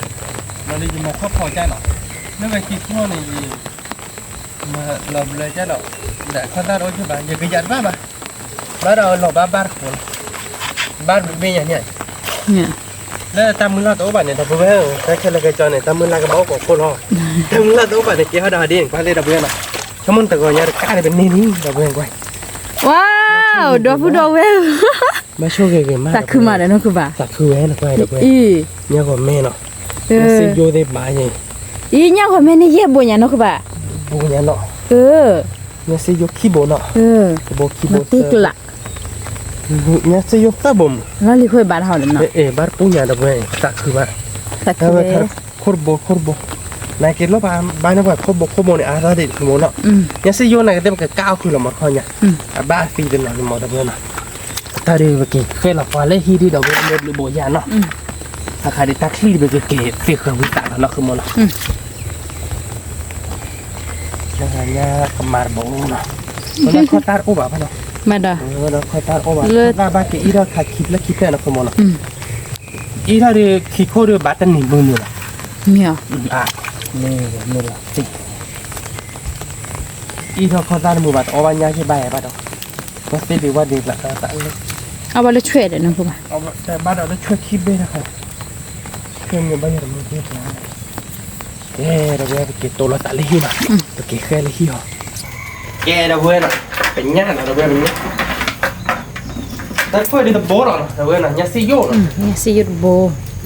ညါန့ၣ် လၢတၢ်မုၢ်လၢ်တအိၣ်ဘၣ်န့ၣ် ဒီပုၢ်ဝဲၢ်ဧၢ, တၢ်ခဲလၢာ်ခဲဆ့န့ၣ် တၢ်မုၢ်လၢ်ကဘၣ်အိၣ်ကိးခိၣ်လီၤ, တၢ်မုၢ်လၢ်တအိၣ်ဘၣ်န့ၣ် ကဲထီၣ်ဒီးဟးဒ်န့ၣ် ကွၢ်လၢဒီပုၢ်ဝဲၢ်နီၤ, ဆိကမိၣ်နတဂီၤညါတကးန့ၣ် ပန့ၢ်လံ ဒီပုၢ်ဝဲၢ်ကွၢ်, ဝါ, ဒီပုၢ်ဒီဝဲၢ်ဧၢ, ဘၣ်ဆိၣ်ဂ့ၤဂ့ၤမး သးခုမးဒီးနီၢ်ခုဘၣ်, သးခုဝဲနကွၢ်ဒီပုၢ်ဝဲၢ်, ညါဂီၤမဲနီၤ, စ့ယိသ့ၣ်ဘၣ်ယဲ, အံၤညါဂီၤမဲန့ၣ်ယဲၢ်ဘိညါနီၢ်ခုဘၣ်, ဘိညါနီၤ, ညါစ့ယိခံဘိနီၤ, တဘိခံဘိသၢ ညါစ့ယိသၢဘိမး, လီၢ်လံၤခိၣ်ဘၣ်တဟီၣ်လီၤနီၤ, ဘၣ်တပူၤညါဒီပုၢ်ဝဲၢ် သးခုမး, သးခုဝဲ, ခိၣ်တဘိခိၣ်တဘိ, နက့ၤလီၤဘၣ် ဘၣ်န့ၣ်ပှၤခိၣ်တဘိခိၣ်တဘိန့ၣ် အါထီၣ်ဒံးတမူနီၤ, ညါစ့ယိန့ၣ်ကတဲပကကၢ်အီၣ်ခုၣ်လီၤ မၤခီညါ, အဘၣ်အသံတနီၤန့ၣ်မးဒီပုၢ်ဝဲၢ်နီၤ, တၢ်ဒ်ပက့ၤဃဲလီၤပှၤလၢဟံၣ်ဒ်ဒီပုၢ်ဝဲၢ်လၢဘျုးဘိယါနီၤ, အခါဒ်တၢ်ချံၣ်ဒ်ပကက့ၤသ့ဃၢၤဝံသးလီၤနီၢ်ခုမးနီၤ ညါကမၤတဘိနီၤ, ခီၣ်သၣ်တအိၣ်ဘၣ်ဘၣ်နီၤ, မ့ၢ်ဒီး, ခီၣ်သၣ်တအိၣ်ဘၣ်, ခီၣ်သၣ်ဘၣ်က့ၤအံၣ်ထီၣ်ခါခံဖျၢၣ်ခံဖျၢၣ်နီၢ်ခုမးနီၤ, အံၣ်ထီၣ်ဒီးခံခိၣ်ဒီးဘၣ်တနံၤမုၢ်မုၢ်လီၤ, မ့ၢ်အီၤ, မ့ၢ်လီၤ, အံၣ်ထီၣ်ခီၣ်သၣ်တမုၢ်ဘၣ်တအီၣ်ဘၣ်ညါက့ၤဘၣ်ယဲဘၣ်ဒီး, ဝဲသ့ၣ်ဒုးဝဲဒုးလၢသးလၢ, အဝဲလၢဆွဲၣ်ဒီးနီၢ်ခုဘၣ်, ဘၣ်ဒီးလၢဆွဲၣ်ခံဘ့ၣ်တခါ, ဆွဲၣ်မ့ၢ်ဘၣ်ယဲတမုၢ်ဘၣ် ကဲ ဒီပုၢ်ဝဲၢ် ပက့ၤတိၢ်လီၤသးလၢဟံၣ်နီၤ, ပက့ၤဃဲလၢဟံၣ်အီၤ, ကဲ ဒီပုၢ်ဝဲၢ်နီၤ, ပညၣ်နီၤ ဒီပုၢ်ဝဲၢ် ပညၣ်, တၢ်ခိၣ်ဒ်တဘိလီၤနီၤ ဒီပုၢ်ဝဲၢ်နီၤ, ညၣ်စ့ယိၣ်နီၤ, ညၣ်စ့ယိၣ်တဘိ,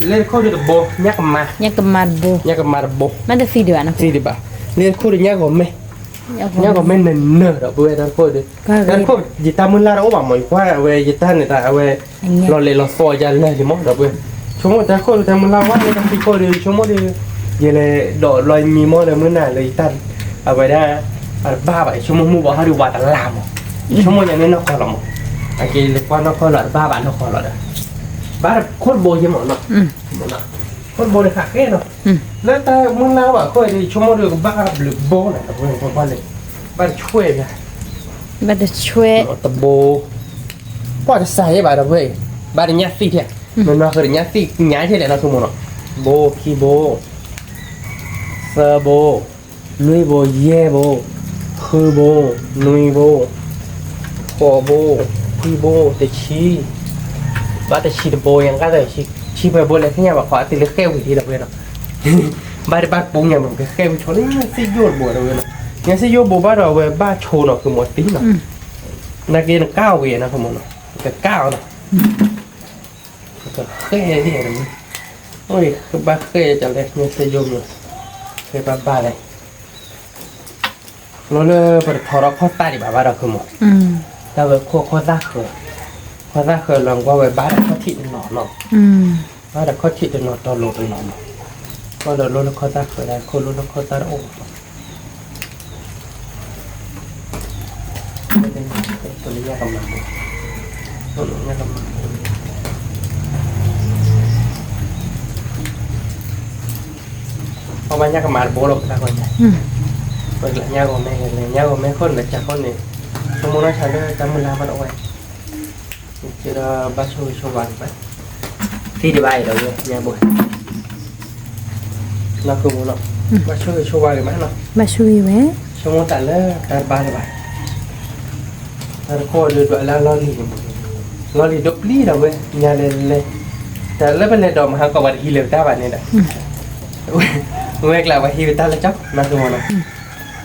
လၢတခိၣ်ဒ်တဘိ ညၣ်ကမါ, ညၣ်ကမါတဘိ, ညၣ်ကမါတဘိ, မ့ၢ်တသံဒံးဘၣ်နီၤ, သံဒံးဘၣ်, လၢတခိၣ်ဒ်ညၣ်ဂီၤမဲ, ညၣ်ဂီၤမဲနၢၤနၢၤဒီပုၢ်ဝဲၢ် တၢ်ခိၣ်ဒ်, တၢ်ခိၣ် ယတၢ်မုၢ်လၢ်တအိၣ်ဘၣ်မး ယကွၢ်အဝဲ ယတၢ်န့ၣ်တၢ်အဝဲ လီၤလဲၤလီၤသီယၤလၢာ်လံမး ဒီပုၢ်ဝဲၢ်, ဆိကမိၣ်တၢ်ခိၣ်ဒ်တၢ်မုၢ်လၢ်ဝဲန့ၣ် တၢ်ခံခိၣ်ဒ် ဆိကမိၣ်ဒ် ယလဲၤဒိးလီၤမံမီၢ်ဒီးမုၢ်နၤလၢယတၢ် အဝဲဒၣ် အတဘၣ်ဘၣ် ယဆိကမိၣ်မုၢ်ဘၣ်ဟီဒ်ဝၤတလါမး ယဆိကမိၣ်ယၤန့ၣ်နီၢ်ကီၢ်လီၤမး အက့ၤလဲၤကွၢ်နီၢ်ကီၢ်လီၤ တဘၣ်ဘၣ်နီၢ်ကီၢ်လီၤဒီး ဘၣ်ခိၣ်တဘိယဲမးနီၤ ခိၣ်တဘိန့ၣ်ဃးဃဲနီၤ လၢတၢ်မုၢ်လၢ်ဘၣ်ခိၣ်ဒ် ဆိကမိၣ်ဒ်ကဘၣ်ဘျုးဘိန့ၣ် တဘိန့ၣ် ဘၣ်တဆွဲၣ်ဘၣ် ဘၣ်တဆွဲၣ် တဘိ ကွၢ်တစၢ်ယဲဘၣ်ဒီပုၢ်ဝဲၢ်အံၤ ဘၣ်တညၣ်သံၣ်ထဲ မ့ၢ်နီၢ်ဃုာ်တညၣ်သံၣ်ညါထဲလဲၣ်နီၢ်ဆိကမိၣ်နီၤ ဘိခံဘိ သၢဘိ လွံၢ်ဘိ ယဲၢ်ဘိ ဃုဘိ နွံဘိ ဃိးဘိ ခွံဘိ တဆံ ဘၣ်တဆံတဘိ ယကတၢၢ်ဆံ ဆံပှဲၤဘိလဲၣ် သ့ၣ်ညါဘၣ်ခီအသံလၢဃဲဝံၤဒ်ဒီပုၢ်ဝဲၢ်နီၤ ဘၣ်တဘၣ်ပူၤညါမ့ၢ်ကဃဲဝံၤဆိလၢညၣ်စ့ယိၣ်တဘိဒီပုၢ်ဝဲၢ်နီၤ ညၣ်စ့ယိၣ်ဘိဘၣ်ဒီးအဝဲဘၣ်ဆိနီၤ ကမီၤသံနီၤ နာ်က့နကၢ်အီၤဝံၤနီၤ ကမီၤနီၤ ကကၢ်အီၤနီၤ ကဃဲဒ်န့ၣ် အိၣ်ဘၣ်ဃဲကလဲၣ် ညၣ်စ့ယိၣ်မ့ၢ် ဃဲဘၣ်ဘၣ်လဲၣ် လီၤလၢပတထီထီၣ်ခီၣ်သၣ်ဒံးဘၣ်ဘၣ်ဒီးကမီၤ တၢ်ဝဲခိၣ်ခီၣ်သၣ်ဃၢၤ ခီၣ်သၣ်ဃၢၤလီၤကွၢ်ဝဲဘၣ်ဒီးခီၣ်ထံးတနီၤနီၤ ဘၣ်ဒီးခီၣ်ထံးတနီၤတီၤလိၤတနီၤနီၤ ကွၢ်ဒီးလီၤလၢခီၣ်သၣ်ဃၢၤဒၣ်ခိၣ်လီၤလၢခီၣ်သၣ်တအိၣ် ပလၢညၣ်ကမၤဘိ ပလၢညၣ်ကမၤဘိ ပဘၣ်ညၣ်ကမၤတဘိလီၤ ပတၢ်ဂီၤညါ ပလၢညၣ်ဂီၤမဲ ညၣ်ဂီၤမဲခိၣ်နကစၢ်ခိၣ်န့ၣ် ဆိကမိၣ်နီၢ်ဆါလၢတၢ်မုၢ်လၢ်ဘၣ်တအိၣ်ဝဲ ကဒီးဘၣ်ဆိၣ်ဂ့ၤဆိၣ်ဝါက့ၤဘၣ် သံဒံးဘၣ်အံၤဒီးညၣ်ဘိ နီၢ်ကမူနီၤ ဘၣ်ဆိၣ်ဂ့ၤဆိၣ်ဝါက့ၤမးနီၤ ဘၣ်ဆိၣ်ဂ့ၤဝဲ ဆိကမိၣ်တၢ်လၢတၢ်တဘၣ်လၢၤဘၣ် တၢ်တခိၣ်ဒုးဒွးလၢအလီၢ်လံၤန့ၣ် လီၢ်လံၤဒိၣ်ပျံၤဒီးဝဲ ညါလဲၤလဲၤ တၢ်လၢပလဲၤဒီးမဟါကီးပှၤတဟံးလၢၤတၢ်ဘၣ်န့ၣ်ဒီး ဝဲ ဝဲကျါပှၤဟံးဝဲတၢ်လၢကၠီ နၢ်ဟူမးနီၤ,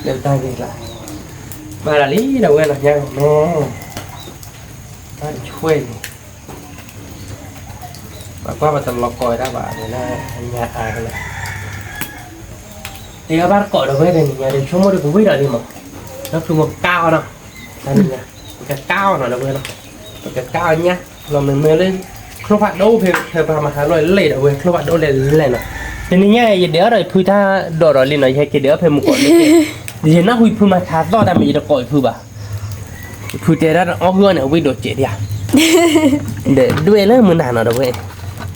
လၢပတၢ်ဂ့ၢ်ကျါ, ဘၣ်ဒၣ်လံဒီးဝဲနီၤ ညါဂီၤမ့ၢ်, တၢ်တဆွဲန့ၣ်, ပှၤကွၢ်ပှၤတလီၤကီဝဲဒၣ်ဘၣ်န့ၣ်လၢ, ညါအါလၢ, တ့အဘၣ်တကိးဒီးဝဲတနံၤညါဒီး ဆိကမိၣ်ဒီးကဝံၣ်ဒီးလံမး, ဒီးဖုမ့ၢ်ကါအီၤနီၤ, တနံၤညါ, ပကကါအီၤနီၤဒီးဝဲနီၤ, ပကကါအီၤညါ, လီၤမ့မ့ၢ်လၢ, ချိၣ်ဖးဒိၣ်ဖဲ ဖဲပှၤမၤဟးလီၢ်လဲၣ်ဒီးဝဲ ချိၣ်ဖးဒိၣ်လဲၣ်လဲၣ်နီၤ, တနံၤညါ ယဒဲးအီၤဒီးယဖုတၢ်ဒိးဒီးလံနီၤ ယဟဲက့ၤဒဲးအီၤဖဲမုၢ်ကီးလၢ, ယနၢ်ဟူယဖုမၤထးသီၣ်တၢ်မ့ၢ်ယတကိးယဖုဘၣ် ဖုတဲဒၣ်အီၣ်ဂုၢ်အီၣ်န့ၣ် အဝံၣ်ဒိးစဲးဒၣ်ဧါ, ဒီးဒွဲၣ်လၢမုၢ်နၤနီၤဒီးဝဲ,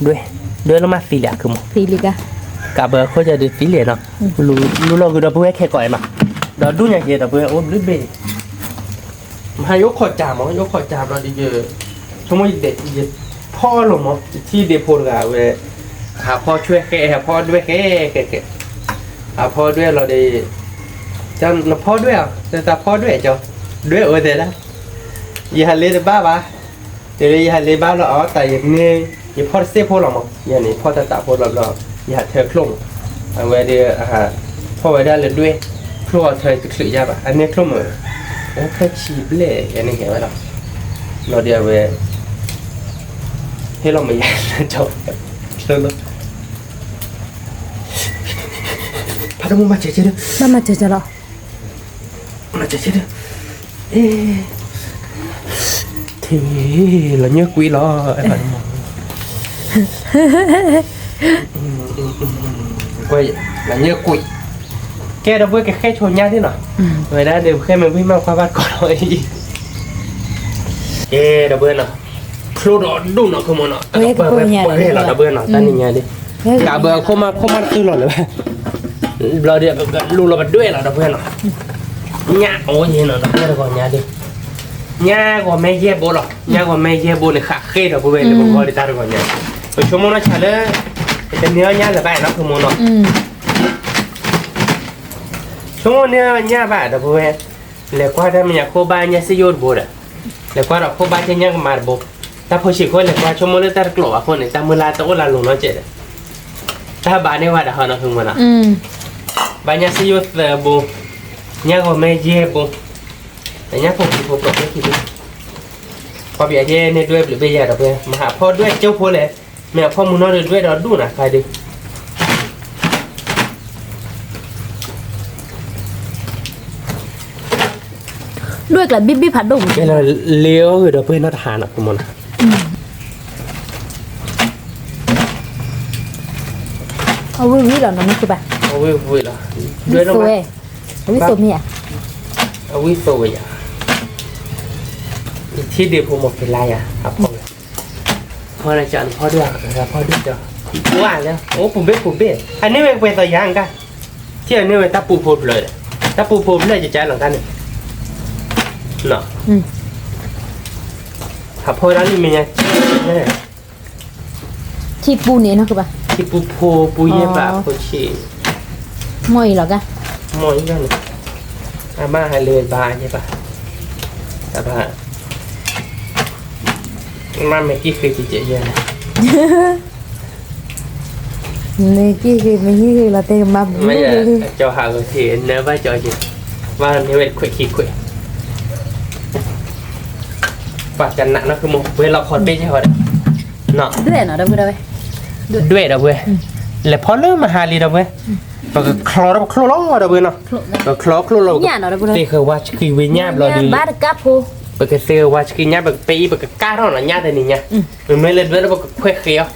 ဒွဲၣ်, ဒွဲၣ်လၢမၤသံလံအကမီၤ, ကးဘၢအခိၣ်ကဒီးသံလံနီၤ, လူလီၤဂုာ်ဒီပုၢ်ဝဲၢ်ခဲကိးအံၤနီၤ, ဒီးဒူၣ်ညါက့ၤဒီပုၢ်ဝဲၢ်အိၣ်ဘျုးဘ့ၣ်, မဟါယအိၣ်ခိးကၠးမး ယအိၣ်ခိးကၠးဘျီဒီး, ဆိကမိၣ်ယဖီၣ်လိာ်မး ယထံၣ်ဒ့ဖိတဂၤဝဲ, ဟးဖီၣ်ဆွဲဃဲ ဟးဖီၣ်ဒွဲၣ်ဃဲဃဲ, ဟးဖီၣ်ဒွဲၣ်လီၤဒီး, နဖီၣ်ဒွဲၣ်ဧါ တၢ်ဖီၣ်ဒွဲၣ်ကၠီ, ဒွဲၣ်အိၣ်သဲဒၣ်, ယဟးလ့တဘၣ်ဘၣ်, တၢ်လၢယဟးလ့ဘၣ်လီၤအီၤတၢ်ယန့ၢ်, ယဖီၣ်တစ့ၢ်ဖိလီၤမး ယန့ၣ်ဖီၣ်တၢ်သးဖိလီၤဘျီ, ယဟးထၢချိၣ်မး, အဝဲဒီး, ဖီၣ်ဝဲဒၣ်လၢဒွဲၣ်, ချိၣ်အီၤထၢတချုးယါဘၣ် အန့ၢ်ချိၣ်မး, အိၣ်ဖဲဆံးဘျဲၣ်ယန့ၢ်ကဲဝဲလီၤ, လီၤဒီးအဝဲ ဟ့ၣ်လီၤမယါလၢကၠီ, ဖးဒိၣ်မးမၤစၢၤကဲဒီး, ဘၣ်မၤစၢၤကဲလီၤ, မၤစၢၤကဲဒီး, ထံၣ်လီၤညၢကွံာ်လီၤ, လီၤညၢကွံာ်, ကဲဒီပုၢ်ဝဲၢ်ကဃဲၣ်ဆိညါဒ်နီၤ, ဝဲဒၣ်ဒီးဃဲၣ်မ့ၢ်ဝံၣ်မးခွါဘၣ်တကိးလီၤအံၤ, ကဲဒီပုၢ်ဝဲၢ်နီၤ, ချိၣ်ဒီးဒူၣ်နီၤ ခိၣ်မနီၤ, ပှဲၤလီၤဒီပုၢ်ဝဲၢ်နီၤ တၢ်နံၤညါဒ်, ကးဘၢအခိၣ်မးခိၣ်မးတတုၤလီၤလၢၤဘၣ်, ဘျီဒီးပကလူလီၤပဒွဲၣ်လီၤဒီပုၢ်ဝဲၢ်နီၤ, ညၣ်အိၣ်ယဲနီၤ ဒီပုၢ်ဝဲၢ်တဂီၤညါဒ်, ညၣ်ဂီၤမ့ၢ်ယဲၢ်ဘိလီၤ ညၣ်ဂီၤမ့ၢ်ယဲၢ်ဘိန့ၣ် ဃးဃ့ဒီပုၢ်ဝဲၢ်လၢပဂီၢ်ဒ်တၢ်တဂီၤညါ, ပဆိကမိၣ်နီၢ်ဆါလၢ, ပတန့ၢ်အီၣ်ညၣ်လၢၤဘၣ်နီၤ ခိၣ်မနီၤ, ဆိကမိၣ်န့ၢ်အီၣ်ညၣ်ဘၣ်ဒီပုၢ်ဝဲၢ်, လဲၤကွၢ်တၢ်မဲာ်ညါခိၣ်ဘၣ်ညၣ်စ့ယိၣ်တဘိဒီး, လဲၤကွၢ်ဒီးခိၣ်ဘၣ်ကဲညၣ်ကမၤတဘိ, တၢ်ဖိဆံးခိၣ်လဲၤကွၢ်ဆိကမိၣ်လၢတၢ်တကျိးဘၣ်ခိၣ်န့ၣ် တၢ်မုၢ်လၢ်တအိၣ်လၢလိၤနီတစဲးဒီး, တၢ်ဘၣ်န့ၢ်ဝဲဒၣ်ဟီနီၤ ခိၣ်မနီၤ, ဘၣ်ညၣ်စ့ယိၣ်သၢဘိ, ညၣ်ဂီၤမ့ၢ်ယဲၢ်ဘိ, ညၣ်ဖိခံဖိပှဲၤဖိခံဘိ, ပှၤပယီၤကဲန့ၢ်ဒွဲၣ်ဘျုးဘ့ၣ်ယၤဒီပုၢ်ဝဲၢ် မဟးဖီၣ်ဒွဲၣ်ကၠိဖိလဲၣ်, မ့ၢ်အဖီၣ်မုၢ်နီၢ်ဒီးဒွဲၣ်ဒီးဒူၣ်နၤခါဒီး ဒွဲၣ်ကျါဘံၣ်ဘံၣ်ဖးဒိၣ်မး, လ့အီၣ်ဂ့ၤဒီပုၢ်ဝဲၢ်နီၢ်တဟါနီၤ ခိၣ်မနီၤ, အဝံၣ်ဝံၣ်လီၤနီၤမ့ၢ်ခိၣ်ဘၣ်, အဝံၣ်ဝံၣ်လီၤ, ဝံၣ်သိမ့ၢ်ဧါ, အဝံၣ်သိဝဲယၤ, ထံၣ်ဒ့ဖိမ့ၢ်ဖဲလါယၤ အဖီၣ်ဝဲ, ဖီၣ်လၢကၠီနဖီၣ်ဒွဲၣ်, ဖီၣ်ဒွဲၣ်ကၠီ, ဝါလၢ အိၣ်ပူၤဘ့ၣ်ပူၤဘ့ၣ် အန့ၢ်ဝဲပှဲၤသိးယၤကါ, ထံၣ်အန့ၢ်ဝဲတၢ်ပူဖိဖျၢၣ်, တၢ်ပူဖိဖျၢၣ်ကကါလီၤတၢ်န့ၣ်, ဟးဖီၣ်ဝဲဒၣ်လံမဲာ်ညါ, ထံပူန့ၣ်, ထံပူဖိပူယဲၢ်ဘၣ်ဖိဆံး, မီၢ်အံၤလီၤကါ, မီၢ်အံၤန့ၣ်, အမါဟဲလၢဘါယဲၢ်ဘၣ်, တဘၣ် မ့ၢ်မ့ၢ်ကံၣ်ဃ့ကကဲယဲၢ်န့ၣ်, မ့ၢ်ကံၣ်ဃ့မ့ၢ်ဟံၣ်ဃ့လီၤတဲကမါပူၤ, ကၠီဟးဂီၤထံးနၢဘၣ်ကၠီက့ၤ, ဘၣ်မ့ၢ်ဝဲခွဲးခံခွဲး, ပှၤကနးနီၢ်ခိၣ်မ့ၢ်ပှဲၤလီၤခီတဘ့ၣ်ကဲဟီဒီး, ဒွဲၣ်နီၤဒီပုၢ်ဝဲၢ်, ဒွဲၣ်ဒီပုၢ်ဝဲၢ်, လဲၤဖီၣ်လၢမဟါလံဒီပုၢ်ဝဲၢ်, ပကချီထီၣ်ပချိၣ်လီၤဒီပုၢ်ဝဲၢ်နီၤ, ပချီချိၣ်လီၤ, သ့ၣ်ဃၢၤဝါဆှံဝံၤညၣ်ဘျီဒီး, ပကသ့ၣ်ဃၢၤဝါဆှံညၣ် ပကပဲအံၤ ပကကါထီၣ်နီၤညၣ်တနံၤညါ, မ့မ့ၢ်လၢဒွဲၣ်ဒီးပကခွဲးဃ့အီၤ,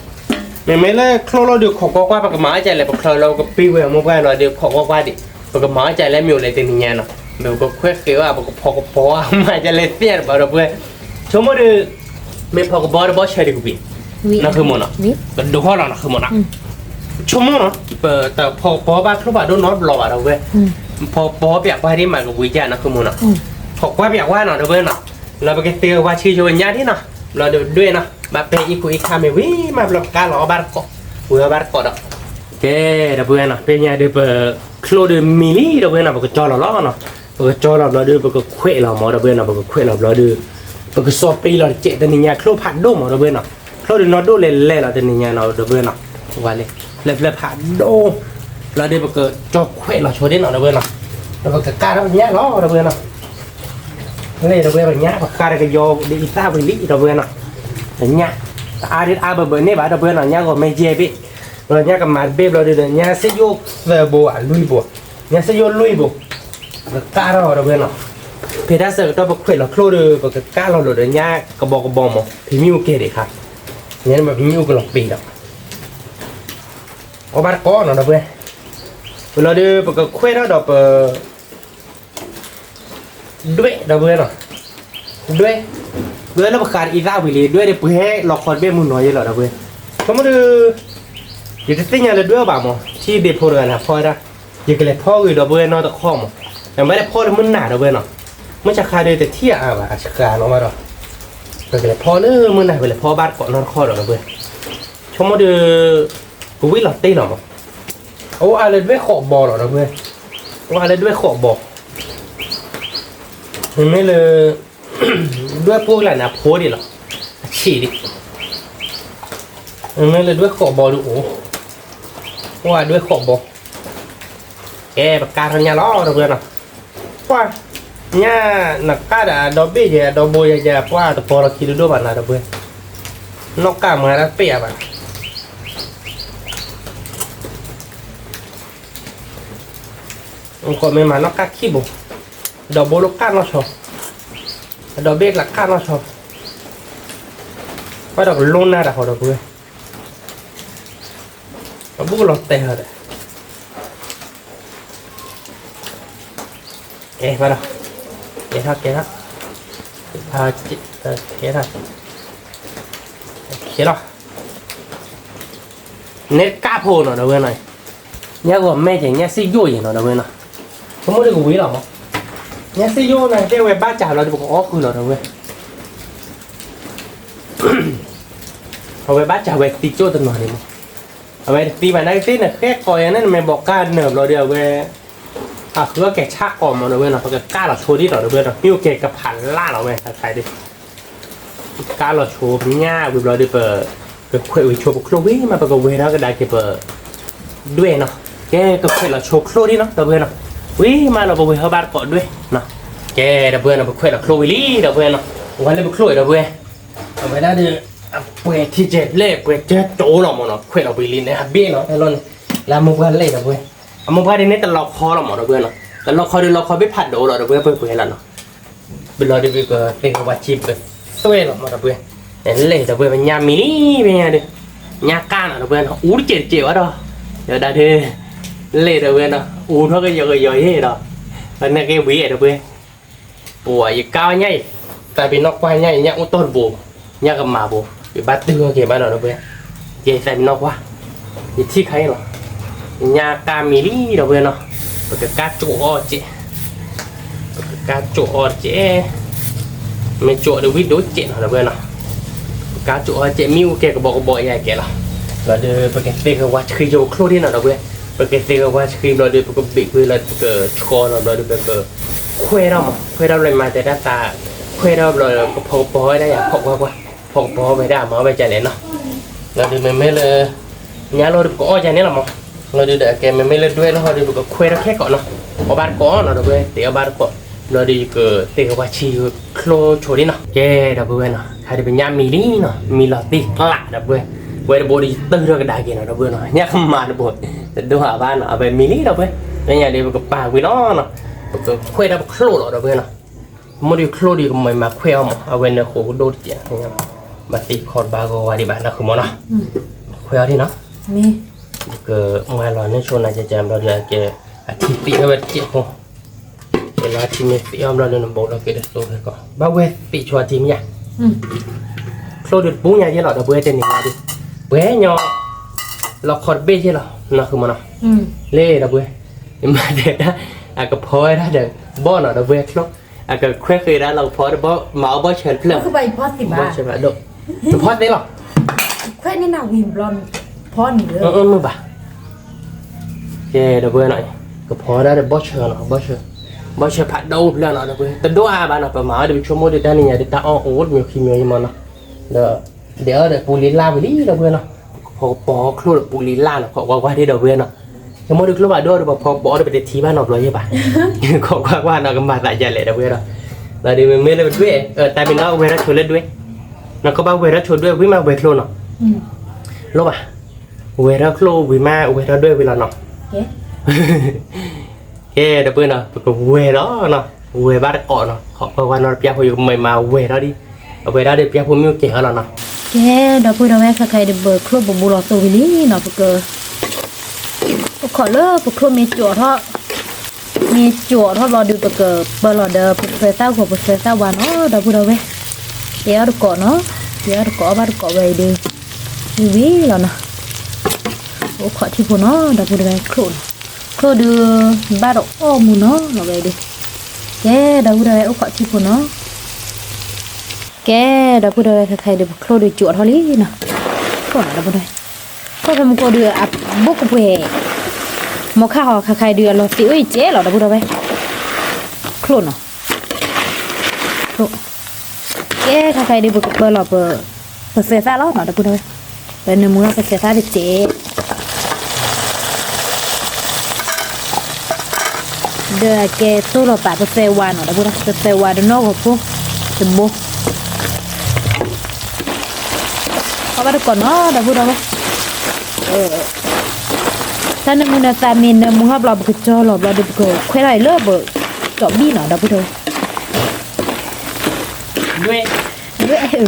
မ့မ့ၢ်လၢချိၣ်လီၤဒီးခိးကွၢ်ကွၢ် ပကမၤအီၣ်ကလဲၣ် ပချီလီၤ ပကပ့ၤဝဲအမိၢ်ပှၢ်လီၤဒီးခိးကွၢ်ကွၢ်ဒံး, ပကမၤအီၣ်ကလဲၣ်မ့ၢ်အိၣ်လဲၣ်တနံၤညါနီၤ, ဒီးပကခွဲးဃ့အီၤ ပကဖီကပီၤမၤကလဲၣ်သ့ၣ်တဘၣ်ဒီပုၢ်ဝဲၢ်, ဆိကမိၣ်ဒီး မ့ၢ်ဖီကပီၤတဘီဆၢဒံးကပံာ်, နီၢ်ခိၣ်မ့ၢ်နီၤ, ကဒိးထီၣ်လီၤနီၢ်ခိၣ်မ့ၢ်နီၤ, ဆိကမိၣ်နီၤ, ပတဖီကပီၤဘၣ်ချိၣ်ဖးဒိၣ်နီတဘျီဘၣ်ဒီပုၢ်ဝဲၢ်, ဖီကပီၤပျးကွၢ်ဒ်မးကဝံၤကၢ်နီၢ်ခိၣ်မ့ၢ်နီၤ, ဖီကွၢ်ပျးကွၢ်နီၤဒီပုၢ်ဝဲၢ်နီၤ, လီၤပကသ့ၣ်ဝါဆှံဆိညါဒ်နီၤ, ဘျီဒီးဒွဲၣ်နီၤ ဘၣ်ပဲအံၤခိၣ်အံၤခါမ့ၢ်ဝံၤမးဘျီကါလီၤအီၣ်ဘၣ်တကိး, ဝံၤအီၣ်ဘၣ်တကိးဒီး, ကဲ ဒီပုၢ်ဝဲၢ်နီၤ ဖဲညါဒီးပချိၣ်ဒီးမံၤလံဒီပုၢ်ဝဲၢ်နီၤ ပကကၠီလီၤလီၤနီၤ, ပကကၠီလီၤဘျီဒီး ပကခွဲးလီၤမးဒီပုၢ်ဝဲၢ်နီၤ ပကခွဲးလီၤဘျီဒီး, ပကစီၤပ့ၤလီၤတကဲးတနံၤညါချိၣ်ဖးဒိၣ်မးဒီပုၢ်ဝဲၢ်နီၤ, ချိၣ်ဒီးနီၢ်ဒိၣ်လဲၣ်လဲၣ်လီၤတနံၤညါနီၤဒီပုၢ်ဝဲၢ်နီၤ, ဝါလၢ, လၢဖျၢၣ်ဖးဒိၣ်, လီၤဒီးပကကၠီခွဲးလီၤဆိဒ်နီၤ ဒီပုၢ်ဝဲၢ်နီၤ, ဒီးပကကၢ်ထီၣ်ညၣ်လီၤ ဒီပုၢ်ဝဲၢ်နီၤ, လၢဒီပုၢ်ဝဲၢ် ပညၣ်ပဃၢ်တကယီၤဒ်အံသၣ်ဝံၤလံ ဒီပုၢ်ဝဲၢ်နီၤ, ပညၣ် တအါဒ်အါဘၢဘၢန့ၣ်ဘၣ် ဒီပုၢ်ဝဲၢ်နီၤ, ညၣ်ဂီၤမ့ၢ်ယဲၢ်ဘ့ၣ်, ဒီးညၣ်ကမၤတဘ့ၣ်ဘျီဒီး ညၣ်စ့ယိၣ်သၢဘိဧါ လွံၢ်ဘိ, ညၣ်စ့ယိၣ်လွံၢ်ဘိ, ပကကၢ်ထီၣ် ဒီပုၢ်ဝဲၢ်နီၤ, ဖဲတၢ်ဆၢကတီၢ်ပခွဲးလီၤချိၣ်ဒီး ပကကၢ်လီၤလိာ်ဒီးညၣ်ကဘီကဘီမး ဖံမ့ၣ်အူကဲဒံးခါ, ညါန့ၣ်မ့ၢ်ဖံမ့ၣ်အူကလီၤပ့ၤဒီး အီၣ်ဘၣ်တကိးနီၤ ဒီပုၢ်ဝဲၢ်, ဝံၤလီၤဒီး ပကခွဲးထီၣ်ဒီးပ ဒွဲၣ် ဒီပုၢ်ဝဲၢ်နီၤ, ဒွဲၣ်, ဒွဲၣ်လၢပဃၢ်တအံသၣ်ဝံၤလံ ဒွဲၣ်ဒီးပှဲၤလီၤခီတဘ့ၣ်မုၢ်နီၤယဲလီၤ ဒီပုၢ်ဝဲၢ်, ဆိကမိၣ်ဒီး ယတသ့ၣ်ညါလၢဒွဲၣ်အီၤဘၣ်မး ထံဒ့ဖိတဂၤန့ၣ် ဖီဝဲဒၣ်, ယကလဲၤဖီဂ့ၤ ဒီပုၢ်ဝဲၢ်နီတခီမး, နမ့ၢ်လဲၤဖီလၢမုၢ်နၤ ဒီပုၢ်ဝဲၢ်နီၤ, မုၢ်ဆါခါဒီးတထံၣ်အါအါဘၣ် အစှၤနီၤဘၣ်ဒီး, ပကလဲၤဖီလၢမုၢ်နၤ ပလဲၤဖီဘၣ်တကိးနီတခီဒီး ဒီပုၢ်ဝဲၢ်, ဆိကမိၣ်ဒီး ကဝံၣ်လီၤတ့ၢ်လီၤမး, အအိၣ်အါလၢဒွဲၣ်ဃိးဘီလီၤ ဒီပုၢ်ဝဲၢ်, အိၣ်အါလၢဒွဲၣ်ဃိးဘီ, မ့မ့ၢ်လၢ ဒွဲၣ်ပှိၢ်ကလာ်န့ၣ် အဖိဒံးလီၤ, အဆံးဒံး, မ့မ့ၢ်လၢဒွဲၣ်ဃိးဘီဒုးအိၣ်, အိၣ်အါဒွဲၣ်ဃိးဘီ, ကဲ ပကၢ်ထီၣ်ညၣ်လီၤ ဒီပုၢ်ဝဲၢ်နီၤ, ပှၢ် ညၣ်နကၢ်ဒီးအဒီဘ့ၣ်ယဲ အဒီဘိယဲယဲ ပှၢ်တပီၤလီၤခံဒိၣ်ဒိၣ်ဘၣ်နၤ ဒီပုၢ်ဝဲၢ်, နီၣ်ကၢ်မၤတၢ်တပ့ၢ်အါဘၣ် ကီးမ့ၢ်မၤနီၣ်ကၢ်ခံဘိ, ဒီးဘိလိာ်ကၢ်နီၢ်ဆီ, ဒီးဘ့ၣ်ကျးကၢ်နီၢ်ဆီ, ဘၣ်ဒီးကလိနၢ်တၢ်ဃီဒီပုၢ်ဝဲၢ်, အဘူးကလီၤတဲာ်ဃီဒီး, ကဲဘၣ်ဒီး, ကဲထီၣ်ကဲထီၣ်, ကဲထီၣ်, ကဲလီၤ နဲကၢ်ဖိနီၤ ဒီပုၢ်ဝဲၢ်နီၤ, ညၣ်ဂီၤမဲက့ၤ ညၣ်စ့ယိၣ်ယဲနီၤ ဒီပုၢ်ဝဲၢ်နီၤ, ဆိကမိၣ်ဒုးကဝံၤလီၤမး, ညၣ်စ့ယိၣ်န့ၣ် တဲဝဲဘၣ်စၢ်လီၤဒီး ပကအီၣ်ဃုာ်လီၤ ဒီပုၢ်ဝဲၢ်, အဝဲဘၣ်စၢ်ဝဲသံကၠိၣ်တနီၤန့ၣ်မး, အဝဲတသံဘၣ်နာ်က့သ့ၣ်န့ၣ် ဃဲကိးယၤန့ၣ် နမ့ၢ်ဘီးကၢ်နၢၤဘျီဒီး အဝဲ အဃုအကဲၤဆၣ်ကိးမး ဒီပုၢ်ဝဲၢ်နီၤ, ပကကၢ်လီၤဆိဒ်နီၤ ဒီပုၢ်ဝဲၢ်နီၤ, မ့ၢ်အိၣ်ကဲၤကဖးလၢ်လီၤဝဲ ခါခါဒ် ကၢ်လီၤဆိပညၣ်ဝံၤဘျီဒီး ပကခွဲးဝံၤဆိပချိၣ်ဝံၤမး ပကဝဲၤထီၣ်ကဒါက့ၤပ ဒွဲၣ်နီၤ, ကဲ ကခွဲးလီၤဆိချိၣ်ဒ်နီၤ ဒီပုၢ်ဝဲၢ်နီၤ, ဝံၤမးလီၤ ပဝဲၤဟီၣ်ဘၣ်တကိးဒွဲၣ်နီၤ, ကဲ ဒီပုၢ်ဝဲၢ်နီၤ ပခွဲးလီၤချိၣ်ဝံၤလံ ဒီပုၢ်ဝဲၢ်နီၤ, ဝဲလၢပချိၣ်အံၤ ဒီပုၢ်ဝဲၢ်, အဝဲဒၣ်ဒီး အပှဲၤထံကဲၤဖျဲၣ် ပှဲၤကၢကၠိလီၤမးနီၤ, ခွဲးလီၤဝံၤလံန့ၣ် ဟးဘ့ၣ်နီၤ ဟဲလီၤန့ၣ်, လၢအမိၢ်ပှၢ်လဲၣ် ဒီပုၢ်ဝဲၢ်, အမိၢ်ပှၢ်ဒ်န့ၣ်တလီခီလီၤမး ဒီပုၢ်ဝဲၢ်နီၤ, တလီခီဒီးလီခီဘ့ၣ်ဖးဒိၣ်လီၤ ဒီပုၢ်ဝဲၢ် ပှဲၤပှဲၤလီၤနီၤ ဘျီဒီးပကသ့ၣ်ကဝါဆံးပကသွဲၣ်လီၤမး ဒီပုၢ်ဝဲၢ်, လဲၣ် ဒီပုၢ်ဝဲၢ် ပညၣ်မံၤလံ ပညၣ်ဒီး, ညၣ်ကၢ်နီၤ ဒီပုၢ်ဝဲၢ်နီၤ, အူတစဲးတစဲးဝဲဒီး, ယဝဲဒၣ်ဒီး, လဲၣ် ဒီပုၢ်ဝဲၢ်နီၤ အူထီၣ်ကယီကယီယဲဒီး, ပနာ်က့ဝံၤ ဒီပုၢ်ဝဲၢ်, ပှၤယကၢ်ဝဲညၣ်အံၤ, သးပ့ၤနီၣ်ကွၢ်ညၣ်အံၤ ညၣ်အိၣ်တီၢ်တဘိ, ညၣ်ကမၤဘိ, ယဘၣ်တုၤအီၤက့ၤဘၣ်ဒီး ဒီပုၢ်ဝဲၢ်, ယသးပ့ၤနီၣ်ကွၢ်, ယထံၣ်ခါအံၤလီၤ ညၣ်ကၢ်မံၤလံ ဒီပုၢ်ဝဲၢ်နီၤ, ပကကၢ်ကၠိအီၣ်စဲး, ပကကၢ်ကၠိအီၣ်စဲး, မ့ၢ်ကၠိဒီးဝံၣ်ဒိၣ်စဲးနီၤ ဒီပုၢ်ဝဲၢ်နီၤ, ပကၢ်ကၠိအီၣ်စဲး မ့ၣ်အူကဲၤကဘီကဘီယဲကဲလီၤ, ဒီးဒီးပကသ့ၣ်ကဝါဆှံကၠိပချိၣ်ဒ်နီၤ ဒီပုၢ်ဝဲၢ်, ပကသ့ၣ်ကဝါဆှံဘျီဒီး ပကဘ့ၣ်ကွံာ်လီၤ ပကဆှီလီၤဘျီဒီး ပကခွဲးထီၣ်မး ခွဲးထီၣ်ဘျီမၤတဲတၢ်သး, ခွဲးထီၣ်ဘျီဒီး ကဖီကပီၤဝဲဒၣ်ယၤ ဖီကွၢ်ကွၢ်, ဖီကပီၤဝဲဒၣ်မၤဝဲကလဲၣ်နီၤ, ဒီးဒီးမ့မ့ၢ်လၢ ညါလီၤဒီးပကအီၣ်ကန့ၣ်လီၤမး, လီၤဒီးဒီးကဲမ့မ့ၢ်လၢဒွဲၣ်လီၤဒီး ပကခွဲးထီၣ်ခဲကိာ်နီၤ, အီၣ်ဘၣ်တကိးနီၤ ဒီပုၢ်ဝဲၢ် သ့ၣ်အီၣ်ဘၣ်တကိး, လီၤဒီးယကသ့ၣ်ကဝါဆှံချိၣ်ဒ်နီၤ, ကဲ ဒီပုၢ်ဝဲၢ်နီၤ, ခါဒီးပညၣ်မံၤလံနီၤ, မံၤလီၤတံၢ်ကျး ဒီပုၢ်ဝဲၢ်, ဝဲတဘိဒီးယတုၤထီၣ်ကဒါက့ၤနီၤ ဒီပုၢ်ဝဲၢ်နီၤ, ညၣ်ကမၤတဘိ, တဒိၣ်အဘၣ်နီၤ, အဝဲမံၤလံ ဒီပုၢ်ဝဲၢ်, လၢညါဒီးပကပာ်ကွံာ်လီၤနီၤ, ပကခွဲးထီၣ်ပချိၣ်လီၤ ဒီပုၢ်ဝဲၢ်နီၤ မ့ၢ်ဒီးချိၣ်ဒီးကမၤမၤခွဲးအီၤမး, အဝဲနဃိးကဒိၣ်တစဲး, ဘၣ်သ့ၣ်ခီတဘၣ်ဂီၤဝါဒံးဘၣ်နဃုမးနီၤ, ခွဲးအီၤဒ်နီၤ, ကမၤလီၤန့ၢ်ဆိနၤကကဘျီဒီးကဲ, အထံသ့ၣ်အီၣ်ဝဲတစဲးဖိ, ကဲလီၤထံမ့ၢ်သ့ၣ်အီၣ်ဘျီဒီးနဘိးလီၤက့ၤတသိးခဲကီး, ဘၣ်ဝဲသ့ၣ်ဆိအထံမ့ၢ်ယါ, ချိၣ်ဒီးတပူၤညါယဲလီၤ ဒီပုၢ်ဝဲၢ် တနံၤညါဒီး, ပှဲၤညီ လီခီတဘ့ၣ်ယဲလီၤ နဃုမးနီၤ, လ့ၣ် ဒီပုၢ်ဝဲၢ်, ယမၤဒဲးတၢ်, အကဖီဝဲဒၣ်ဒီး ဘီၣ်နီၤ ဒီပုၢ်ဝဲၢ်ချိၣ်, အကခွဲးဃ့ဒၣ်လီၤကဖီတဘီၣ် မၤအီၣ်ဘီၣ်ဆၢတဖျၢၣ်, ဘီၣ်ဆၢဖးဒိၣ်, တဖီသ့လီၤ, ခွဲးန့ၢ်နၤဝံၤဘျီ, ဖီန့ၣ်လၢ, မုၢ်ဘၣ်, ကဲ ဒီပုၢ်ဝဲၢ်နီၤ, ကဖီဒၣ်ဒီးဘီၣ်ဆၢနီၤ ဘီၣ်ဆၢ, ဘီၣ်ဆၢဖးဒိၣ်ဖျၢၣ်နီၤ ဒီပုၢ်ဝဲၢ်, တဒိၣ်အါဘၣ်နီၤ, ပမၤအီၣ်ဒီးပဆိကမိၣ်ဒီးတၢ်နံၤညါဒီးတၢ်အီၣ်အိၣ်တမံၤခံမံၤယမးနီၤ, ဒီး ဒဲးအီၣ်ဒီးပူၤလံလၢ်ဝံၤလံ ဒီပုၢ်ဝဲၢ်နီၤ, ဖီကပီၤချိၣ်ဒီးပူၤလံလၢ်နီၤ ဖီကွၢ်ကွၢ်ဒ် ဒီပုၢ်ဝဲၢ်နီၤ, ကမိၣ်ဒုးကျိၣ်ဘၣ်ဒိၣ်ဒီးပဖီပအီၣ်ဒီးပတထံၣ်ဘၣ်နီတဘျီယဲၢ်ဘၣ်, ခိးကွၢ်ကွၢ်နီၤ ကမၤသးဒ်လဲၣ်ဒီပုၢ်ဝဲၢ်ဒီး, လီၤဒုးမ့မ့ၢ်လၢပဒွဲၣ်, တၢ်မ့ၢ်နီၢ်ကဝဲၤထီၣ်ဆိးလၢဒွဲၣ်, နီၢ်ကဘၣ်ဝဲၤထီၣ်ဆိးဒွဲၣ်ဝံၤမးဝဲၤချိၣ်နီၤ, လိၣ်ဘၣ်, ဝဲၤထီၣ်ချိၣ်ဝံၤမး ဝဲၤထီၣ်ဒွဲၣ်ဝံၤလီၤနီၤ, ကဲဒီပုၢ်ဝဲၢ်နီၤ ပကဝဲၤလီၤနီၤ, ဝဲၤဘၣ်တကိးနီၤ, ခိးကွၢ်ကွၢ်နီၤ ပျၢ်ဖိယကမၤမၤဝဲၤထီၣ်ဒံး, အဝဲဒၣ်ဒီးပျၢ်ဖိမ့ၢ်အိၣ်ကဲၤအီၤလီၤနီၤ, ကဲဒီပုၢ်ဝဲၢ် ခဲခါအံၤဒုး ပချိၣ်ပဘူးလီၤသိးဝံၤလံနီၤ ပက အိၣ်ခိးလၢပချိၣ်မ့ၢ်ကၠီထီၣ်, မ့ၢ်ကၠီထီၣ်ဘျီဒုး ပကပၢလီၤဒီး ပသွဲသၣ်ဂီၤ ပသွဲသၣ်ဝါနီၤ ဒီပုၢ်ဝဲၢ်, တဲအီၣ်တကိးနီၤ, တဲအီၣ်တကိးအီၣ်ဘၣ်တကိးဝဲအံၤဒုး, ဝံၤဝံၤလီၤနီၤ, အိၣ်ခိးထံဖိနီၤ ဒီပုၢ်ဝဲၢ် ချိၣ်နီၤ, ချိၣ်ဒုး ဘၣ်တအီၣ်မူနီၤ လီၤဝဲအံၤဒုး, ကဲဒီပုၢ်ဝဲၢ် အိၣ်ခိးထံဖိနီၤ ကဲဒီပုၢ်ဝဲၢ် ခဲခါအံၤဒုး ပချိၣ်ဒုးကၠီထီၣ်လံနီၤ, ချိၣ်နီၤ ဒီပုၢ်ဝဲၢ်, ချိၣ်ဖဲမူကိးဒုး အဘိၣ်ကပှဲၤ, မီခါဟီ ခဲခါအံၤဒုး အလီၤသံးအိၣ်အံၤကဲလီၤ ဒီပုၢ်ဝဲၢ်, ချိၣ်နီၤ, ကဲခဲခါအံၤဒုး ပကပၢလီၤ ပသွဲသၣ်လီၤနီၤ ဒီပုၢ်ဝဲၢ်, ပနၢမူထီၣ်ပသွဲသၣ်တစဲး ဒီးအကဲသိၣ်လီၤပာ်ပသွဲဝါနီၤ ဒီပုၢ်ဝဲၢ်, ပသွဲဝါဒီးနီၢ်ဂီၤဖိတဘိ, အီၣ်ဘၣ်တကိးနီၤ ဒီပုၢ်ဝဲၢ်, တၢ်နၢမူနသးမ့ၢ်နၢမူထီၣ်ဘျီ ပကကၠီလီၤဘျီဒီး ပကခွဲးထီၣ်အံၤလၢပတီၢ်ဘံၣ်နီၤ ဒီပုၢ်ဝဲၢ်, ဒွဲၣ်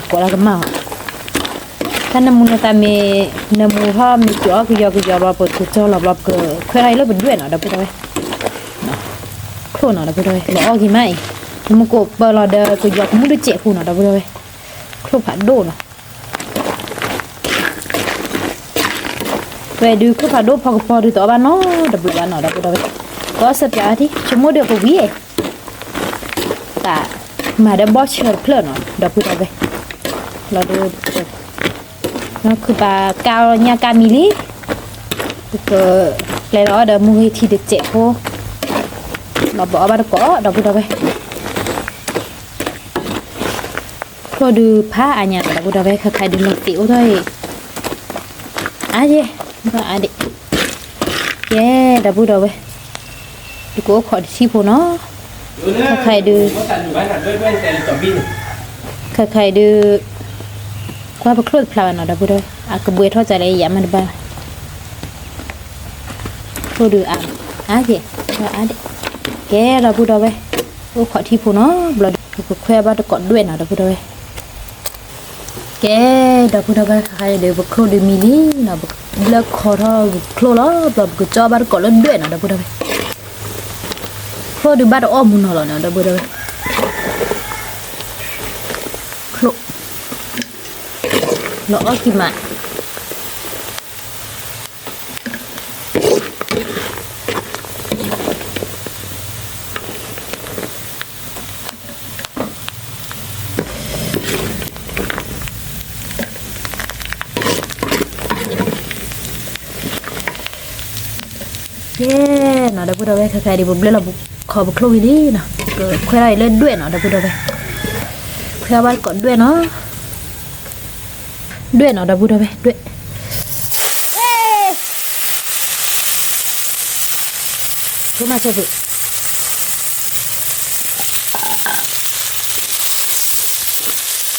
ကိးလၢကမၣ်အီၤ, တၢ်နၢမူနသးမ့ၢ်နၢမူထီၣ် မ့ၢ်ကၠီအီၣ်ကယီကယီဘျီ ပကကၠီလီၤဘျီ ပကခွဲးထီၣ်အံၤလၢပဒွဲၣ်နီၤ ဒီပုၢ်ဝဲၢ်, ချိၣ်နီၤ ဒီပုၢ်ဝဲၢ်, လီၤအီၣ်က့ၤမးအံၤ, နမူကိးပၢလီၤဒီး ကယီကမူတစဲးဖိနီၤ ဒီပုၢ်ဝဲၢ်, ချိၣ်ဖးဒိၣ်နီၤ ဝဲဒုး ချိၣ်ဖးဒိၣ်ဖီကပီၤဒုး တအီၣ်ဘၣ်နီတဘျီဘၣ်နီၤ ဒီပုၢ်ဝဲၢ်, တအီၣ်ဆၢပျးထံ ဆိကမိၣ်ဒီးပဝံၤ, တၢ်မၤဒီးဘီဆၢတဖျၢၣ်နီၤ ဒီပုၢ်ဝဲၢ်, လီၤဒုး ခုပာ်ကါညၣ်ကါမံၤလံ, ပကပျဲလီၤအီၤဒီးမူဂ့ၤထံတစဲးဖိ, လီၤပအီၣ်ဘၣ်တကိး ဒီပုၢ်ဝဲၢ်, ချိၣ်ဒုးဖးအါညါနီၤ ဒီပုၢ်ဝဲၢ်, ခဲခါဒုးလီၤသံးအိၣ်ထီၣ်အံၤ, အါယဲ, ဘၣ်အါဒံး, ကဲ ဒီပုၢ်ဝဲၢ်, ဒုးကအိၣ်ခိးတထံဖိနီၤ, ခဲခါဒုး ခဲခါအံၤဒုး ကွၢ်ပချိၣ်တဖျါဘၣ်နီၤ ဒီပုၢ်ဝဲၢ်, အကဘှဲထီၣ်ကလဲၣ် ယမ့ၢ်တဘၣ်, ချိၣ်ဒုးအါ, အါက့ၤ, အါဒံး, ကဲ ဒီပုၢ်ဝဲၢ်, အိၣ်ခိးထံဖိနီၤ ဘျီဒုး ပကခွဲးဘၣ်တကိးဒွဲၣ်နီၤ ဒီပုၢ်ဝဲၢ်, ကဲ ဒီပုၢ်ဝဲၢ်, ခဲခါအံၤဒုး ပချိၣ်ဒုးမံလံနီၤ, ပဘျၢခီထီၣ်ပချိၣ်လီၤ ဘျီပကကၠီဘၣ်တကိးလၢဒွဲၣ်နီၤ ဒီပုၢ်ဝဲၢ်, ချိၣ်ဒုးဘၣ်တအီၣ်မူနီၤလီၤနီၤ ဒီပုၢ်ဝဲၢ်, ချိၣ် လီၤအီၣ်ကံမး ကဲနီၤ ဒီပုၢ်ဝဲၢ်, ခဲခါအံၤဒုး ပဘျၢလီၤခီပချိၣ်ဝံၤလံနီၤ, ပကခွဲးထီၣ်အံၤလၢဒွဲၣ်နီၤ ဒီပုၢ်ဝဲၢ်, ခွဲးဘၣ်တကိးဒွဲၣ်နီ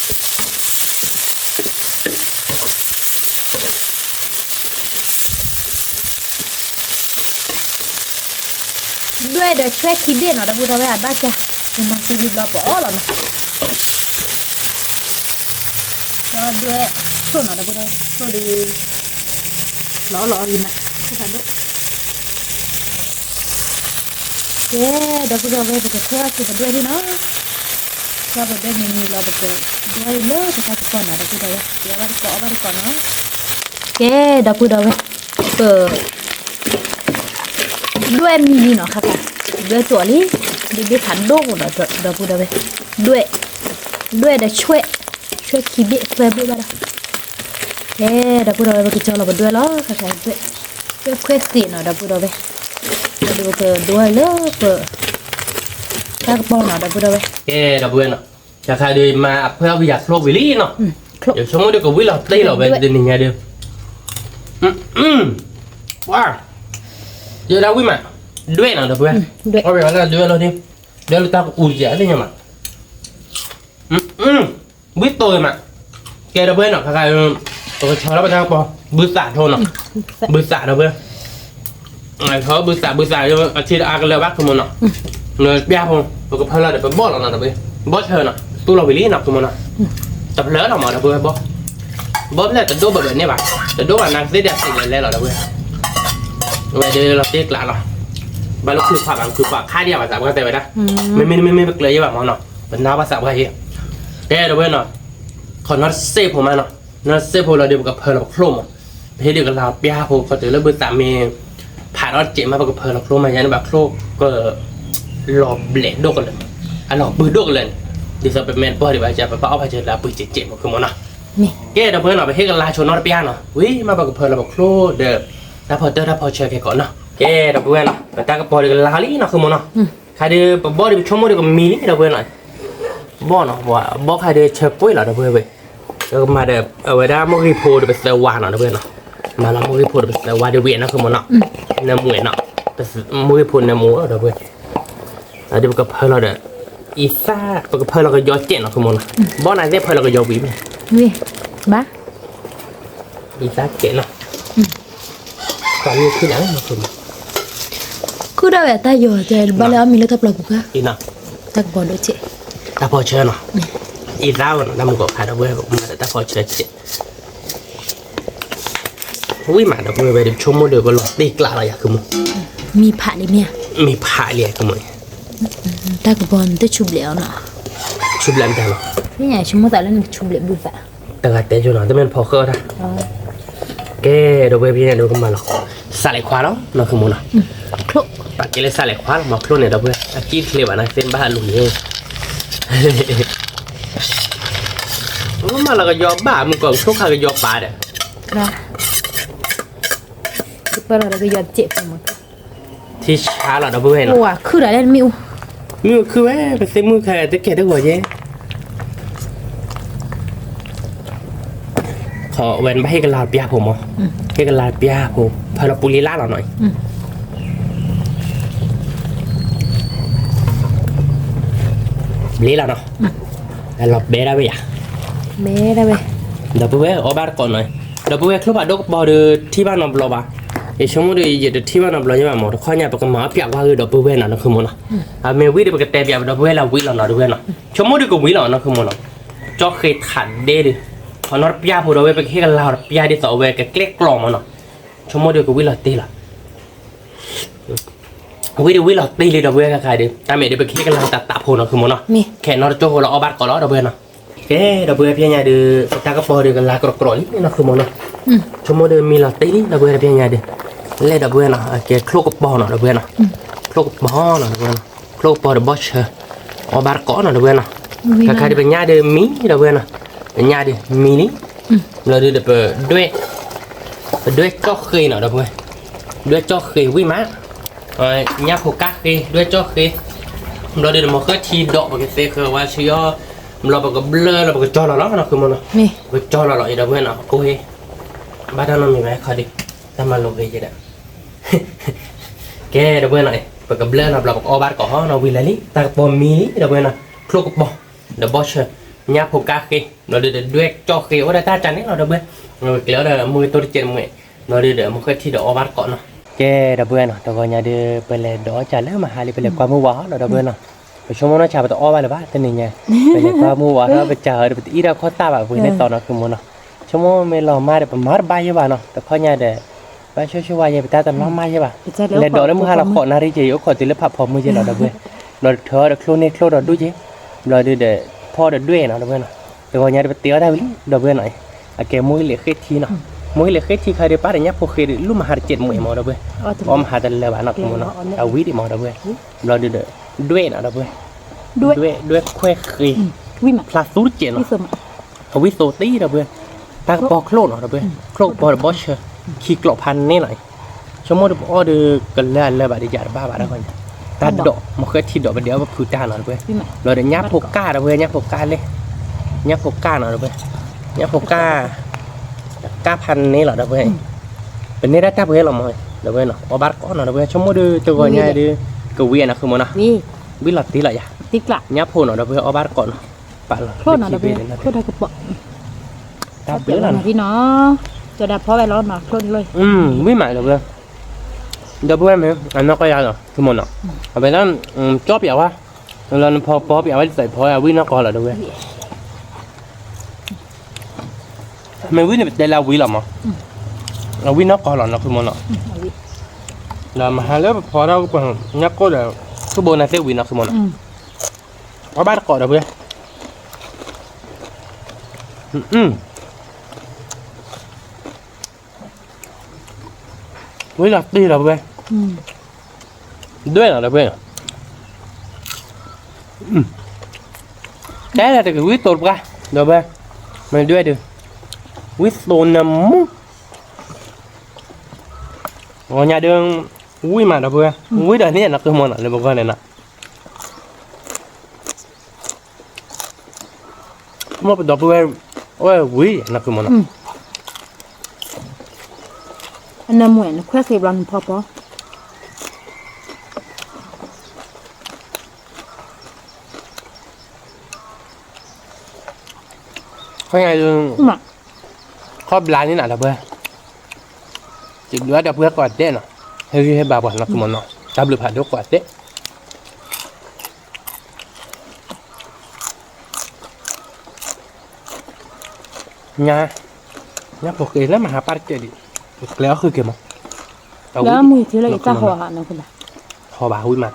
ၤ, ဒွဲၣ်နီၤ ဒီပုၢ်ဝဲၢ်, ဒွဲၣ်, ဒိၣ်မးဆၢဖုး ဒွဲၣ်ဒီးဆွဲခံဘ့ၣ်နီၤ ဒီပုၢ်ဝဲၢ်, အဘၣ်စၢ်, ပမၤသံလံဘျီပအီၣ်လီၤနီၤ, ဒီးဒွဲၣ်ဆိၣ်နီၤ ဒီပုၢ်ဝဲၢ်, ဆိၣ်ဒုး လီၤလီၤအီၣ်ဂံၤမး, ဆိၣ်ဖးဒိၣ်, ကဲ ဒီပုၢ်ဝဲၢ်, ပကခွဲးအီၣ်က့ၤပဒွဲၣ်လံနီၤ, ခွဲးပဒွဲၣ်မံၤမံၤလီၤ ပကဒွဲၣ်လၢပတၢ်ကပီၤနီၤ ဒီပုၢ်ဝဲၢ်, ပအီၣ်ဘၣ်တကိးအီၣ်ဘၣ်တကိးနီၤ, ကဲ ဒီပုၢ်ဝဲၢ်, ပ ဒွဲၣ်မံၤလံနီၤ ခါခါ, ဒွဲၣ်ကၠီလံ, ဒ့ဘ့ၣ်ဖးဒိၣ်နီၤ ဒီပုၢ်ဝဲၢ်, ဒွဲၣ်, ဒွဲၣ်ဒီးဆွဲ, ဆွဲခံဘ့ၣ် သွဲဘ့ၣ်ဘၣ်ဒီး, ကဲ ဒီပုၢ်ဝဲၢ်, ပကကၠီလီၤပဒွဲၣ်လီၤ ခါခါ, ဒွဲၣ်ခွဲးသ့ၣ်နီၤ ဒီပုၢ်ဝဲၢ်, ဒီးပကဒွဲၣ်လၢပ တၢ်ကပီၤနီၤ ဒီပုၢ်ဝဲၢ်, ကဲ ဒီပုၢ်ဝဲၢ်နီၤ, ခါခါဒုးမၤအခွဲးအီၣ်ကယၤချိၣ်ဝံၤလံနီၤ ယဆိကမိၣ်ဒီးကဝံၣ်လီၤတ့ၢ်လီၤဝဲတနံၤညါဒီး, ပှၤ, ယဒၣ်ဝံၣ်မး, ဒွဲၣ်နီၤဒီပုၢ်ဝဲၢ်, အီၣ်ဝဲလၢဒွဲၣ်လီၤဒ့, ဒွဲၣ်လၢတၢ်ကအူတကဲးလၢညါမး, ဝံၣ်တိၢ်ဂ့ၤမး, ကဲဒီပုၢ်ဝဲၢ်နီၤ, ခါခါ, ပကဆၢလီၤပတၢ်ကပီၤ, ဘုသးထိနီၤ, ဘုသးဒီပုၢ်ဝဲၢ် ဘုသးဘုသး, အထံတအါကလၢၤဘၣ်ခုမ့ၢ်နီၤ, ပျၢ်ဖိ, ပကဖၢလီၤဒီးပဘီၣ်လီၤနီၤဒီပုၢ်ဝဲၢ်, ဘီၣ်ဆၢနီၤ, သူလီၤဝံၤလံနီၤခုမ့ၢ်နီၤ, တဖျၢၣ်လီၤမးဒီပုၢ်ဝဲၢ်ဘီၣ်, ဘီၣ်ဖျၢၣ်တဒိၣ်ဘၣ်ဘၣ်န့ၣ်ဘၣ်, တဒိၣ်ဘၣ်နၤကသ့ဒၣ်သ့လဲၤလဲၤလီၤဒီပုၢ်ဝဲၢ်, အဝဲဒၣ်လီၤတ့ၢ်ကျးလီၤ, ဘၣ်လၢခုၣ်ဖးဘၣ်ခုၣ်ဖးခါဒံးဘၣ် သးပှၢ်တဲဝဲဒၣ်, မ့မ့ၢ်မ့မ့ၢ်ပကျၢၤယဲၢ်ဘၣ်မ့ၢ်နီၤ, ပနာ်ဘၣ်သးပှၢ်ယဲၢ်, ကဲဒီပုၢ်ဝဲၢ်နီၤ, ခီနီတစဲးဖိမးနီၤ, နီတစဲးဖိလီၤဒီးပကဖၢလီၤပချိၣ်မး, ပဟ့ၣ်ဒုးကလၤပျၢ်ဖိခီတုၤလၢဘုသးမ့ၢ် ဖးထီၣ်စဲးမး ပကဖၢလီၤချိၣ်မးယါန့ၣ်ဘၣ်ချိၣ်က လီၤဘျဲးဒိၣ်ကလၢာ်, အလီၤဘုဒိၣ်ကလၢာ်န့ၣ်, ဒ်သိးပမ့ၢ်တပီၢ်ဒံးဘၣ် ပပာ်အီၣ်ဖးစၢၤလၢအပှ့ၤစဲးစဲးမးခုမ့ၢ်နီၤ, ကဲဒီပုၢ်ဝဲၢ်နီၤ, ပဟ့ၣ်ကလၤဆိနီတပျၢ်နီၤ, ဝံၤမးပကဖၢလီၤပချိၣ်ဒီး တၢ်ဖီတၢၢ်တၢ်ဖီဆၢကဲကီးနီၤ, ကဲဒီပုၢ်ဝဲၢ်နီၤ, ပတၢ်ကပီၤဒုးကလၤလံနီၤခုမ့ၢ်နီၤ, ခါဒုးပဘီၣ်ဒုးပဆိကမိၣ်ဒုးကမံၤလံဒီပုၢ်ဝဲၢ်နီၤ, ဘီၣ်နီၤ, ဘီၣ်ခါဒုးဆၢကွံာ်လီၤဒီပုၢ်ဝဲၢ်, ပကမၤဒီး အဝဲဒၣ်မုၢ်ဂံၢ်ဖိဒီးပသၢဝါနီၤဒီပုၢ်ဝဲၢ်နီၤ, မၤလီၤမုၢ်ဂံၢ်ဖိဒီးပသၢဝါဒ်ဝံၤနီၤခုမ့ၢ်နီၤ, နမူနီၤ, မုၢ်ဂံၢ်ဖိနမူဒီပုၢ်ဝဲၢ်, ဒီးပကဖၢလီၤဒီး အံသၣ် ပကဖၢလီၤကယီကဲးနီၤခုမ့ၢ်နီၤ, ဘီၣ်နၤသ့ၣ်ဖၢလီၤကယီဝံၤမ့ၢ်, ဘၣ် အံသၣ်ကဲးနီၤ, တမ့ၢ်ခုၣ်လၢ ခုၣ်ဒၣ်ဝဲတၢ်ယီၤကဲ ဘၣ်လၢအမံၤလၢတၢ်ပျီပူၤခါ, တၢ်ကပီၤဒိၣ်ကဲး, တၢ်ဖီဆၢနီၤ, အံသၣ်ဝဲနီၤ တၢ်မုၢ်ကီၢ်ခါဒီပုၢ်ဝဲၢ် ပကမၤဒီးတၢ်ဖီဆၢကဲး ဝံၤမးဒီပုၢ်ဝဲၢ် ပဆိကမိၣ်ဒီးကလီၤတ့ၢ်ကျးလီၤယါခုမ့ၢ်, မံဖးလံမ့ၢ်, မံဖးလံယါခုမ့ၢ်, တၢ်ကပီၤနတဆူဘျဲးအီၤနီၤ, ဆူဘျဲးမတၤလီၤ, ဆူမ့ၢ်သးလၢနကဆူဘျဲးဘုသး, တဂၤတဲကၠိနီၤ တမ့ၢ်နဖီဃၢၣ်တၢ်, ကဲဒီပုၢ်ဝဲၢ် ဖဲညါဒီးကမၤလီၤ, စးလဲၤခွါလီၤနီၤခုမ့ၢ်နီၤ, ပာ်ကဲလၢစးလဲၤခွါလီၤ မၤချိၣ်န့ၣ်ဒီပုၢ်ဝဲၢ် အကံၣ်ချ့ဘၣ်နၤသ့ၣ်ဘၣ်အလူၤန့ၣ် မ့ၢ်မၤလီၤကယီၤဘၣ် မုၢ်ကီၢ်ကဆိၣ်ခါကယီၤပာ်ဒီး, ထံဆါလီၤဒီပုၢ်ဝဲၢ်နီၤ, မ့ၣ်အူခုၣ်ဝဲ ပသ့ၣ်မုၢ်ခါတကဲတဂီၤယဲ, ခီဝဲနဘၣ်ဟ့ၣ်ကလၤပျၢ်ဖိမး, ဟ့ၣ်ကလၤပျၢ်ဖိ ဖၢလီၤပူၤလံလၢ်လီၤနီၤ, ဘျ့လီၤနီၤ, လီၤဘဲဒၣ်ဝဲယါ, ဒီပုၢ်ဝဲၢ်အီၣ်ဘၣ်တကိးနီၤ, ဒီပုၢ်ဝဲၢ်ချိၣ်ဖးဒိၣ်ကပီၤဒီးထံၣ်ဘၣ်နီတဘျီဘၣ်, ယဆိကမိၣ်ဒီးယတထံၣ်ဘၣ်နီတဘျီယဘၣ်မး တခီညါပကမၤအီၣ်ပျးကွၢ်ဂ့ၤဒီပုၢ်ဝဲၢ်နီၤ နီၢ်ခုမိၢ်နီၤ, အမ့ၢ်ဝံၤဒီးပကတဲပျးပဒီပုၢ်ဝဲၢ်လၢဝံၤလီၤနီၤ ဒီပုၢ်ဝဲၢ်နီၤ, ဆိကမိၣ်ဒီးကဝံၤလီၤနီၢ်ခုမိၢ်နီၤ, ကၠီဃ့ထးဒဲဒီး, အနီၢ်တပျၢ်ဖိဒီပုၢ်ဝဲၢ် ပကဟ့ၣ်ကလၤအီၤတပျၢ်ဒ်သိးအဝဲကကျဲၣ်ကျီမးနီၤ, ဆိကမိၣ်ဒီးကဝံၤလီၤတ့ၢ်လီၤ ဝံၤဒီးဝံၤလီၤတ့ၢ်လံဒီပုၢ်ဝဲၢ်ခါခါဒီး တၢ်မ့ၢ်ဒီးပကဟ့ၣ်ကလၤတၢ်တးဖိနီၢ်ခုမိၢ်နီၤ, ခဲနီတကၠိဃိလီၤအီၣ်ဘၣ်တကိးလီၤဒီပုၢ်ဝဲၢ်နီၤ, ကဲဒီပုၢ်ဝဲၢ်ဖဲညါဒီး ပတၢ်ကပီၤဒီးကလၤကြီကြီလံနီၢ်ခုမိၢ်နီၤ, ဆိကမိၣ်ဒီးမံလီၤတ့ၢ်လံဒီပုၢ်ဝဲၢ်ဖဲညါဒီး, လဲၣ်ဒီပုၢ်ဝဲၢ်နီၤ အကဲချိၣ်ကပီၤနီၤဒီပုၢ်ဝဲၢ်နီၤ, ချိၣ်ကပီၤနီၤဒီပုၢ်ဝဲၢ်နီၤ, ချိၣ်ကပီၤဒီးဘီၣ်ဆၢ, အီၣ်ဘၣ်တကိးနီၤဒီပုၢ်ဝဲၢ်နီၤ, ခါခါဒီးပညါဒီးမံဒီပုၢ်ဝဲၢ်နီၤ, ပညါဒီးမံလံ, ဘျီဒုးဒီးပဒွဲၣ်, ပဒွဲၣ်ကၠီဃ့နီၤဒီပုၢ်ဝဲၢ်, ဒွဲၣ်ကၠီဃ့ဝံၤမး ညၣ်ဖိကၢ်ဃ့ ဒွဲၣ်ကၠီဃ့, ဘျီဒုးဒီးမ့ၢ်ဃၢထံဒီးပကသ့ဃၢဝါဆူယီၤ, ဘျီပကဘျၢလီၤပကကၠီလီၤလီၤနီၢ်ခုမိၢ်နီၤ, ပကကၠီလီၤလီၤအံၤဒီပုၢ်ဝဲၢ်နီၤ, အကိၢ်ဟ့ၣ်, ဘၣ်တၢ်နီတမံၤဘၣ်ခီဒံး, တၢ်မၤလိာ်ဂ့ၤယဲဒၣ်, ကဲဒီပုၢ်ဝဲၢ်နီၤ, ပကဘျၢနီၤ ဘျီပကအီၣ်ဘၣ်တကိးဟီနီၤ ဝံၤလၢာ်လံ တၢ်ကပီၤမံလံဒီပုၢ်ဝဲၢ်နီၤ, ချိၣ်ကပီၤ, ဒီးဘီၣ်ဆၢ, ညၣ်ဖိကၢ်ဃ့, ဘျီဒုးဒီးဒွဲၣ်ကၠီဃ့ အိၣ်ဒီးတၢ်ကၢန့ၣ်လီၤဒီပုၢ်ဝဲၢ်, ကျဲၤအီၤဒီးမုၢ်ဂ့ၤတိၢ်တကဲးတမှဲး, ဘျီဒုးဒီးမုၢ်ဃၢထံဒီးအီၣ်ဘၣ်တကိးနီၤ, ကဲဒီပုၢ်ဝဲၢ်နီၤ တဂီၤညါဒီး ပလဲၤဒိးအီၣ်ကၢလၢမဟါလံ ပလဲၤကွၢ်မုၢ်ဝါဟီလီၤဒီပုၢ်ဝဲၢ်နီၤ, ပဆိကမိၣ်နီၢ်ဆါပတအီၣ်ဘၣ်လၢၤဘၣ် တနံၤညါ, ပလဲၤကွၢ်မုၢ်ဝါထီၣ်ပစၢၤအီၤဒီး ပတအံၣ်တၢ်ခီၣ်တၢ်ဘၣ် ပှ့ၤန့ၢ်သီနီၢ်ခုမိၢ်နီၤ, ဆိကမိၣ်မ့ၢ်လီၤမၢ်ဒီး ပမၤတဘၣ်ယဲဘၣ်နီၤ တခီညါဒီး, ဘၣ်ဆိၣ်ဆိၣ်ဝါယဲ ပတၢ်တလီၤမၢ်ယဲဘၣ်, လဲၤဒိးလၢမုၢ်ဟါလီၤဃိးနၣ်ရံၣ်က့ၤ ယအိၣ်ခိးတုၤလၢဖးဖီမုၢ်ယဲလီၤဒီပုၢ်ဝဲၢ်, ဘျီဒီးထၢအီၤဒီးချိၣ်န့ၢ်ချိၣ်ဒီးဒူၣ်က့ၤ, ဘျီဒုးဒီး, ဖီဒီးဒွဲၣ်နီၤဒီပုၢ်ဝဲၢ်နီၤ, တဂီၤညါဒီးပတ့အီၣ်တၢ်ဝံၤလံဒီပုၢ်ဝဲၢ်နီၤ, အကဲမုၢ်ဂ့ၤလံာ်ဃ့ထံနီၤ, မုၢ်ဂ့ၤလံာ်ဃ့ထံခါဒီး ပၢ်ဒီးညၣ်ဖိဃ့ဒီး လူၢ်မဟါတစဲးတမှဲးမးဒီပုၢ်ဝဲၢ်, အီၣ်မဟါတလၢာ်ဘၣ်နီၢ်ခုမိၢ်နီၤ, အဝံၤဒံးမးဒီပုၢ်ဝဲၢ်, ဘျီဒုးဒီး, ဒွဲၣ်နီၤဒီပုၢ်ဝဲၢ်, ဒွဲၣ်ခွဲဃ့, ဖျါသူတစဲးနီၤ အဝံသိးတ့ၢ်ဒီပုၢ်ဝဲၢ်, တၢ်ကပီၤချိၣ်နီၤဒီပုၢ်ဝဲၢ်, ချိၣ်ကပီၤဒီးဘီၣ်ဆၢ, ခံကျိးဖးန့ၣ်နီၤအံၤ, ဆိကမိၣ်ဒီးပအီၣ်ဒီးကလၢအလၢဘၣ်ဒီးယၤတဘၣ်ဘၣ်တခီညါ, တၢ်ဒိး မ့ၢ်ဃၢထံဒိးပဒဲးအီၣ်ပဖုးတၢ်နီၤဒီပုၢ်ဝဲၢ်, ဘျီဒီးညၣ်ဖိကၢ်ဒီပုၢ်ဝဲၢ် ညၣ်ဖိကၢ်လဲၣ်, ညၣ်ဖိကၢ်နီၤဒီပုၢ်ဝဲၢ်, ညၣ်ဖိကၢ်, ကၢ်ဖးန့ၣ်လီၤ ဒီပုၢ်ဝဲၢ်, ပန့ၢ်ဒၣ်တၢ်ပှဲၤလီၤမး ဒီပုၢ်ဝဲၢ်နီၤ, အီၣ်ဘၣ်တကိးနီၤ ဒီပုၢ်ဝဲၢ်, ဆိကမိၣ်ဒီး တဂီၤညါဒီး ကဝံၤအနီၤ ခုမီၤနီၤ, ဝံၤလီၤတံၢ်လီၤယၤ, ညၣ်ဖိနီၤ ဒီပုၢ်ဝဲၢ် အီၣ်ဘၣ်တကိးနီၤ, ပာ်လီၤ တၢ်ဘျုးလီၤနီၤ, ဝံၤမး ဒီပုၢ်ဝဲၢ်မ့ၢ် အနီၢ်ကီၢ်ယၤလီၤ ခုမီၤနီၤ, အဝဲဒၣ် ကၠီပၠးဝဲ လီၤနဖီပီပၠးဝဲဒ်သိးဖီဝံၤနီၢ်ကီၢ်လီၤ ဒီပုၢ်ဝဲၢ်, မ့ၢ်ဝံၤန့ၣ် ပတဲလၢဝံၤလီၤမး, အဝံၤနီၢ်ကီၢ်လီၤနီၤ ခုမီၤနီၤ, ဒီးမဟါလၢပဖီထီၣ် ညၣ်ကိၢ်ဒီး သူၣ်ဘိန့ၣ်သ့ၣ်ဝံၤနီၤ ခုမီၤနီၤ, အီၣ်ဘၣ်တကိး ဒီပုၢ်ဝဲၢ် ဝံၤလီၤတံၢ် ဒီပုၢ်ဝဲၢ်, ဒွဲၣ်နီၤ ဒီပုၢ်ဝဲၢ်, တဲလၢတကဝံၤသိးတပှၢ် ဒီပုၢ်ဝဲၢ်, မ့ၢ်ဒွဲၣ်ဒုး ဝံၤသိးနၢမူ ဂီၤညါဒီး ဝံၤမး ဒီပုၢ်ဝဲၢ်, ဝံၤဒီးန့ၣ်နီၤ ခုမီၤနီၤ လၢပဂီၢ်န့ၣ်နီၤ မ့ၢ်ပဒီပုၢ်ဝဲၢ် အိၣ်ဝဲဝံၤနီၤ ခုမီၤနီၤ, အနၢမူ နခွဲးဃ့ဘျီ နဖီပီ ခီဘျါန့ၣ်နီၤ ဒီပုၢ်ဝဲၢ်, ယဒွးဒီပုၢ်ဝဲၢ်ကိးဂၤဒဲးနီၤ, ဟ့ၣ်ဂံၢ်ဟ့ၣ်ဘါပှၤနီၤ ခုမီၤနီၤ, တၢ်ဘျုးဖးဒိၣ်ကိးဂၤဒဲး ညါ, ညၣ်ဖိဃ့လၢမဟါပၢ်တကဲဒံး, ကျဲအီၣ်ဃုာ်က့ၤမး, လၢမုၢ်ထံလၢယတၢ်ဟီဧါ, ဟီဘၣ်ဝံၤမး,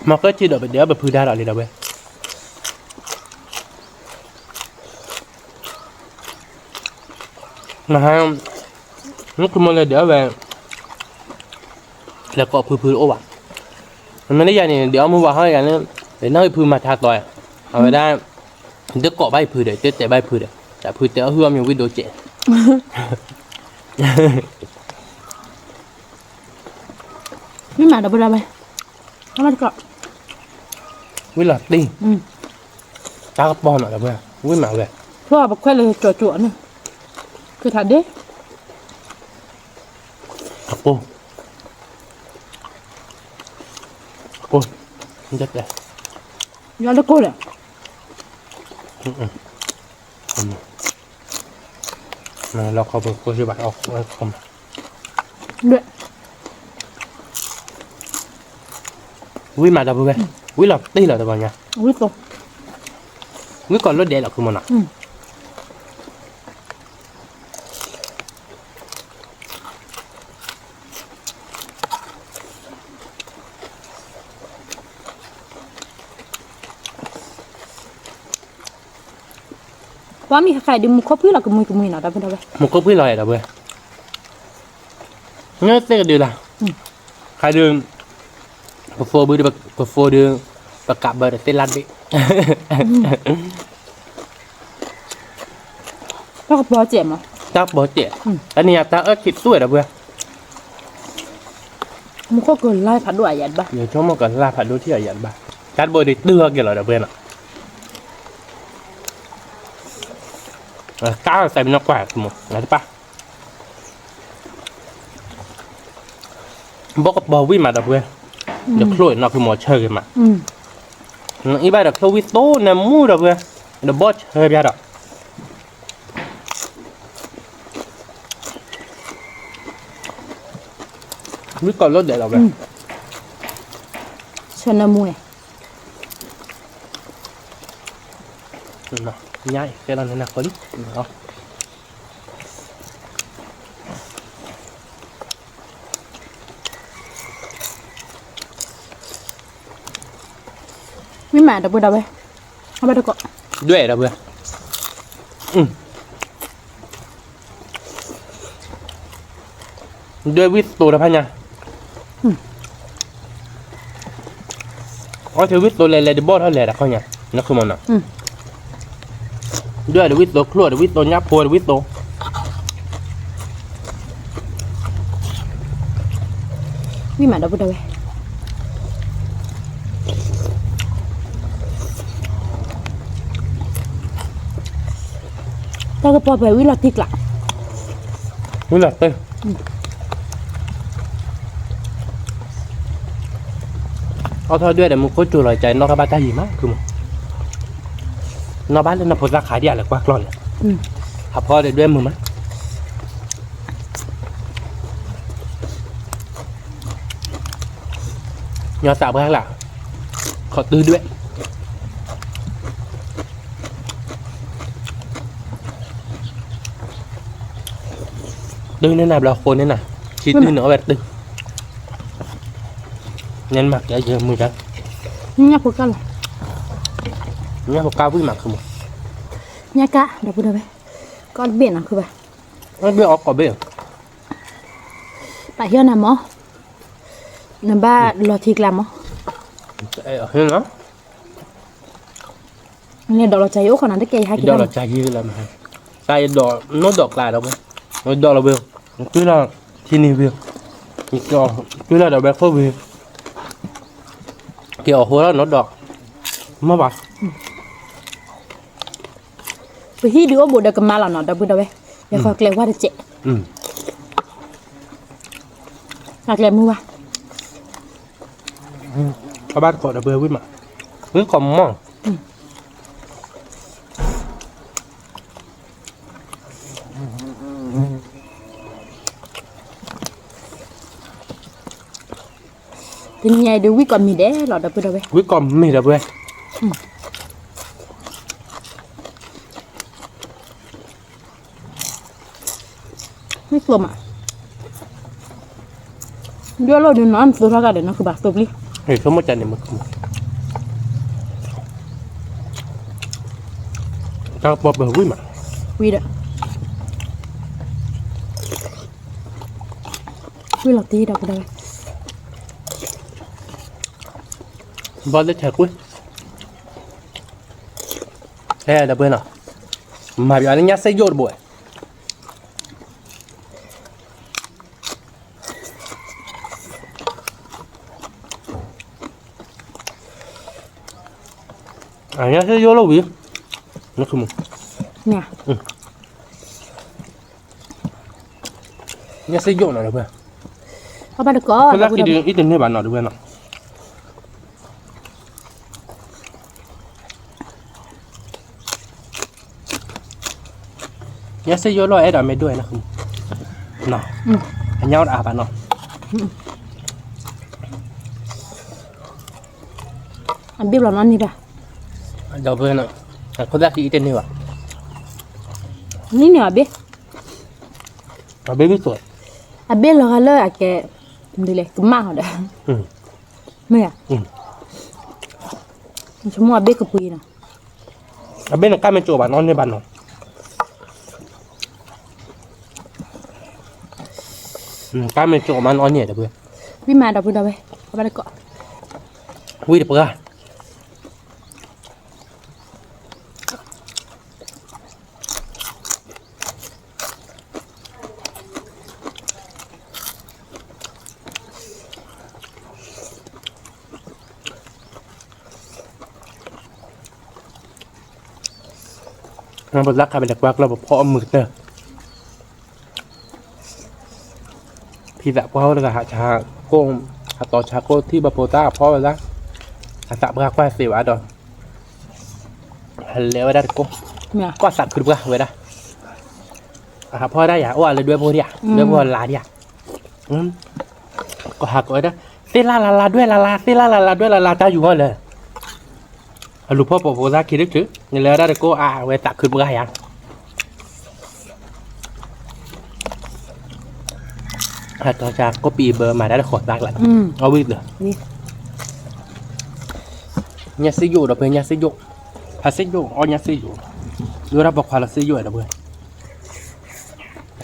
မ့ၢ်ကဲထံဒီးပဒဲးအီၣ်ပဖုဒါဒီးလံဒီးဝဲ, မဟါ, မုၢ်ကမီၤလၢဒဲးအီၣ်ဝဲ လဲၤကိးဖုဖုတအိၣ်ဘၣ်, မ့မ့ၢ်လၢယၤန့ၣ် ဒဲးအီၣ်မုၢ်ဝါဟီယၤန့ၣ်, လဲၤနီၣ်ဂံၢ်ဖုမၤထါသီ, အဝဲဒၣ်, တကိးဘၣ်ယဖုဒီး တတဲဘၣ်ယဖုဒီး, တၢ်ဖုတဲအီၣ်ဟုၣ်အီၣ်မ့ၢ်ဝံၣ်ဒိကဲး, မ့ၢ်မးဒီပုၢ်ဝဲၢ်, ဝံၣ်လီၤတံၢ်, တၢ်ကပီၤနီၤဒီပုၢ်ဝဲၢ်, ဝံၣ်မးဝဲ, ပခွဲးလၢကၠီကၠီန့ၣ်, ကထါဒ့, အကိၢ် ကိၢ်, ယတကိၢ်လဲၣ်, လီၤခီဖိကိၢ်စ့ၢ်ဘၣ်, ဝံၣ်မးဒီပုၢ်ဝဲၢ်, ဝံၣ်လီၤတံၢ်လီၤတဂီၤညါ, ဝံၣ်ကိးလိၣ်ဒဲးလီၤ ခုမီၤနီၤ. ပှၤမ့ၢ်ဃဲၤဒုး မူခိၣ်ဖှံလီၤ ကမှံကမှံနီၤ ဒီပုၢ်ဝဲၢ်, မူခိၣ်ဖှံလီၤဒီပုၢ်ဝဲၢ်, န့ၣ်သ့ၣ်ကဒုးလီၤ, ဃဲၤဒုး, ပဖိဘု, ပဖိဒုး, ပကးဘၢဒီးသ့ၣ်လၣ်ဘ့ၣ် တၢ်ကပီၤစဲးမး, တၢ်ကပီၤစဲး, တနံၤညါတၢ်အၢၣ်ခံးသူၣ်ဝဲဒီပုၢ်ဝဲၢ်, မူခိၣ်ကလါဖးဒိၣ်အယၤတဘၣ်, ယဆိကမိၣ်ကလါဖးဒိၣ်ထံၣ်အယၤတဘၣ်, တၢ်တဘိဒုးတုၤအီၤက့ၤလီၤဒီပုၢ်ဝဲၢ်နီၤ, ကါစဲးမ့ၢ်နီၢ်ကွၢ် မူလၢတပၢ် ဘီကပီၤဝံၣ်မးဒီပုၢ်ဝဲၢ်, ဒီးချိၣ်နီၢ်ဖုမီၤဆၢဂ့ၤမး, အံၤဘၣ်ဒီးချိၣ်ဝံၣ်သိနၢမူဒီပုၢ်ဝဲၢ်, ဒီးဘီဆၢပျါဒီး, ဝံၣ်ကိးလိၣ်ဒဲးလီၤဝဲ, ဆၢနၢမူန့ၣ် ညါအံၤ ကဲလီၤနနၢ်ဃီလံ မ့ၢ်မးဒီပုၢ်ဝဲၢ်, အဘၣ်တကိး, ဒွဲၣ်ဒီပုၢ်ဝဲၢ်, ဒွဲၣ်ဝံၣ်သိတဖၣ်ညါ, အီၣ်ထဲဝံၣ်သိလဲၤလဲၤတဘီၣ်ထီၣ်လဲၤတခီညါ, နဃုမနီၤ, ဒွဲၣ်ဒီးဝံၣ်သိချိၣ်ဒီးဝံၣ်သိညၣ်ဖိဒီးဝံၣ်သိ ဝံၣ်မးဒီပုၢ်ဝဲၢ်, ဝံၣ်မးဒီပုၢ်ဝဲၢ်, တၢ်ကပီၤပှဲၤဝံၤလီၤတံၢ်ကျး, ဝံၤလီၤတံၢ်, အီၣ်ထီၣ်ဒွဲၣ်ဒီးမူခိၣ်စူၤလီၤကၢ် နီၢ်ထီၣ်ဘၣ်တၢ်ယံၤမး ခုမး, နီၢ်ဘၣ်လၢနဖိသၣ်ခးဒံးဧါလဲၤကွၢ်ကျီၢ်န့ၣ်, ဟးဖီဒီးဒွဲၣ်မုာ်မး ညီသးပှၢ်လၢ်, ခီၣ်တုၤဒွဲၣ်, တုၤန့ၢ်နၤဘျီဃိန့ၢ်နၤ, ခံတုၤန့ၣ်အီၣ်ဝဲတတုၤ, ညၣ်မၤကဲယမုာ်တၢ်, ညၣ်ဖိကၢ်လီၤ, ညၣ်ဖိကၢ်ဝံၣ်မးခုမး, ညၣ်ကၢ်ဒီပုၢ်ဒီဝဲၢ်, ကီၢ်တဘ့ၣ်နီၤခုဘၣ်, ဘ့ၣ်အီၣ်ကီးဘ့ၣ် ပာ်ဟ့ၣ်နၤမး, နဘၣ်လီၤထံကျါမး, ဟ့ၣ်နီၤ, နဒိးလီၤကၢ်ယံၤအိၣ်ခီနီၤ တကဲယဟဲက့ၤ, ဒိးလီၤကၢ်ယံၤလၢမဟါ, တၢ်ယဒိးနီၢ်ဒိးကျါဒီးဝဲ, ဒိးလီၤဝဲ, တုၤလီၤထံနံၤဝဲ, တုၤလီၤဒီးဝဲခိၣ်ဝဲ, က့ၤအီၣ်ဟိလီၤနီၢ်ဒိး, မ့ၢ်ဘၣ် ပဟံၣ်ဒုးအိၣ်ဘူးဒီးကမါလီၤနီၤ ဒီပုၢ်ဒီဝဲၢ်, ယဃီကျဲဝါတစဲး, အကျဲမုၢ်ဝါ, အဘၣ်တကိးဒီပုၢ်ဝဲၢ်ဝံၣ်မး, ဝံၣ်ကီးမး တနံၤညါအံၤဒုးဝံၣ်ကီးမ့ၢ်ဒဲးလီၤ ဒီပုၢ်ဒီဝဲၢ်, ဝံၣ်ကီးမ့ၢ်ဒီပုၢ်ဝဲၢ်, ဝံၣ်ကျိၤမး, ဒွဲၣ်လိာ်ဒုးနီၢ်သိထီၣ်ကဒီးနီၢ်ခုဘၣ်သိပျံၤ, ဆိကမိၣ်ကန့ၣ်မ့ၢ်, တၢ်ကပီၤပှဲၤဝံၣ်မး, ဝံၣ်ဒီး, ဝံၣ်လီၤတံၢ်ဒီပုၢ်ဒီဝဲၢ်, ဘီသ့ၣ်ထဲကွံာ်, ဟဲဒီပုၢ်ဝဲၢ်နီၤ, မၤပျီန့ၣ်ညၣ်စ့ယိၣ်တဘိ, ညၣ်စ့ယိၣ်လီၤဝံၤ, ညၣ်စ့ယိၣ်နီၤဒီပုၢ်ဝဲၢ်, အဘၣ်တကိး, အံၤတန့ၢ်ဘၣ်နီၤဒီပုၢ်ဝဲၢ်နီၤ ညၣ်စ့ယိၣ်လီၤအဲၣ်ဒိးမ့ၢ်ဒိၣ်ဝဲနီၤ, အညၣ်အိၣ်တအါဘၣ်နီၤ, အဘ့ၣ်ဘျီနီၢ်န့ၢ်ဘၣ်, ဒီပုၢ်ဝဲၢ်နီၤ, အခိၣ်သၣ်ခံအံၤတန့ၢ်ဘၣ်, န့ၢ်န့ၢ်အဘ့ၣ်, အဘ့ၣ်လီၤဂာ်လၢအကဲ, ဒ်လဲၣ် ကမၣ်ဟီဒီး, မ့ၢ်ဧါ, ဆိကမိၣ်အဘ့ၣ်ကပှ့ၤနီၤ, အဘ့ၣ်န့ၣ်ကၢ်မ့ၢ်ကၠိဘၣ်နီၢ်န့ၢ်ဘၣ်နီၤ, ကၢ်မ့ၢ်ကၠိမးနီၢ်န့ၢ်ဒီပုၢ်ဝဲၢ်, ဝံၣ်မးဒီပုၢ်ဒီဝဲၢ်, အဘၣ်တကိး, ဝံၣ်တပှၢ် ပသးခးပလဲၤကွၢ်ကျီၢ်ပဖီအီၣ်မုာ်ကတၢၢ်, ဖံသးပှၢ်အိၣ်တဂၤဟးဆါကိၣ်, ဟးတီၤဆါကိၣ်ထံၣ်ပဖိသၣ်အဖီဝဲဒၣ်, အသးပှၢ်ကွၢ်သ့ဘၣ်ဒီး, ဟဲလဲၤဝဲဒၣ်တကိး, ကွၢ်သးခုတပှၢ်ဝဲဒၣ်, အဟးဖီဝဲဒၣ်ယၤ အိၣ်အလၢဒွဲၣ်ဖိဒံးဧါ, ဒွဲၣ်ဖိအလါဒံးဧါ ကဟးကိးဝဲဒၣ်, သ့ၣ်လၢ်လၢ်လၢ်ဒွဲၣ်လၢ်လၢ် သ့ၣ်လၢ်လၢ်လၢ်ဒွဲၣ်လၢ်လၢ် တၢ်ယူၤဂီၢ်လၢာ်, အလူၤဖီၣ်ပိာ်ဖိသၣ်ခံတချုး နလဲၤဝဲဒၣ်တကိးအါဝဲသးခုတပှၢ်ယၤ, ဟးတီၤစၢကိးပံၤဘၢမၤဒၣ်တဃီၤသၣ်ကျါ, အဝံၣ်သၢ ညၣ်စ့ယိၣ်ဒီးဖဲညၣ်စ့ယိၣ်, ဖးစ့ယိၣ်အီၣ်ညၣ်စ့ယိၣ်, ဒိၣ်ဒၣ်ပိာ်ခွါလီၤစ့ယိၣ်ဒီး,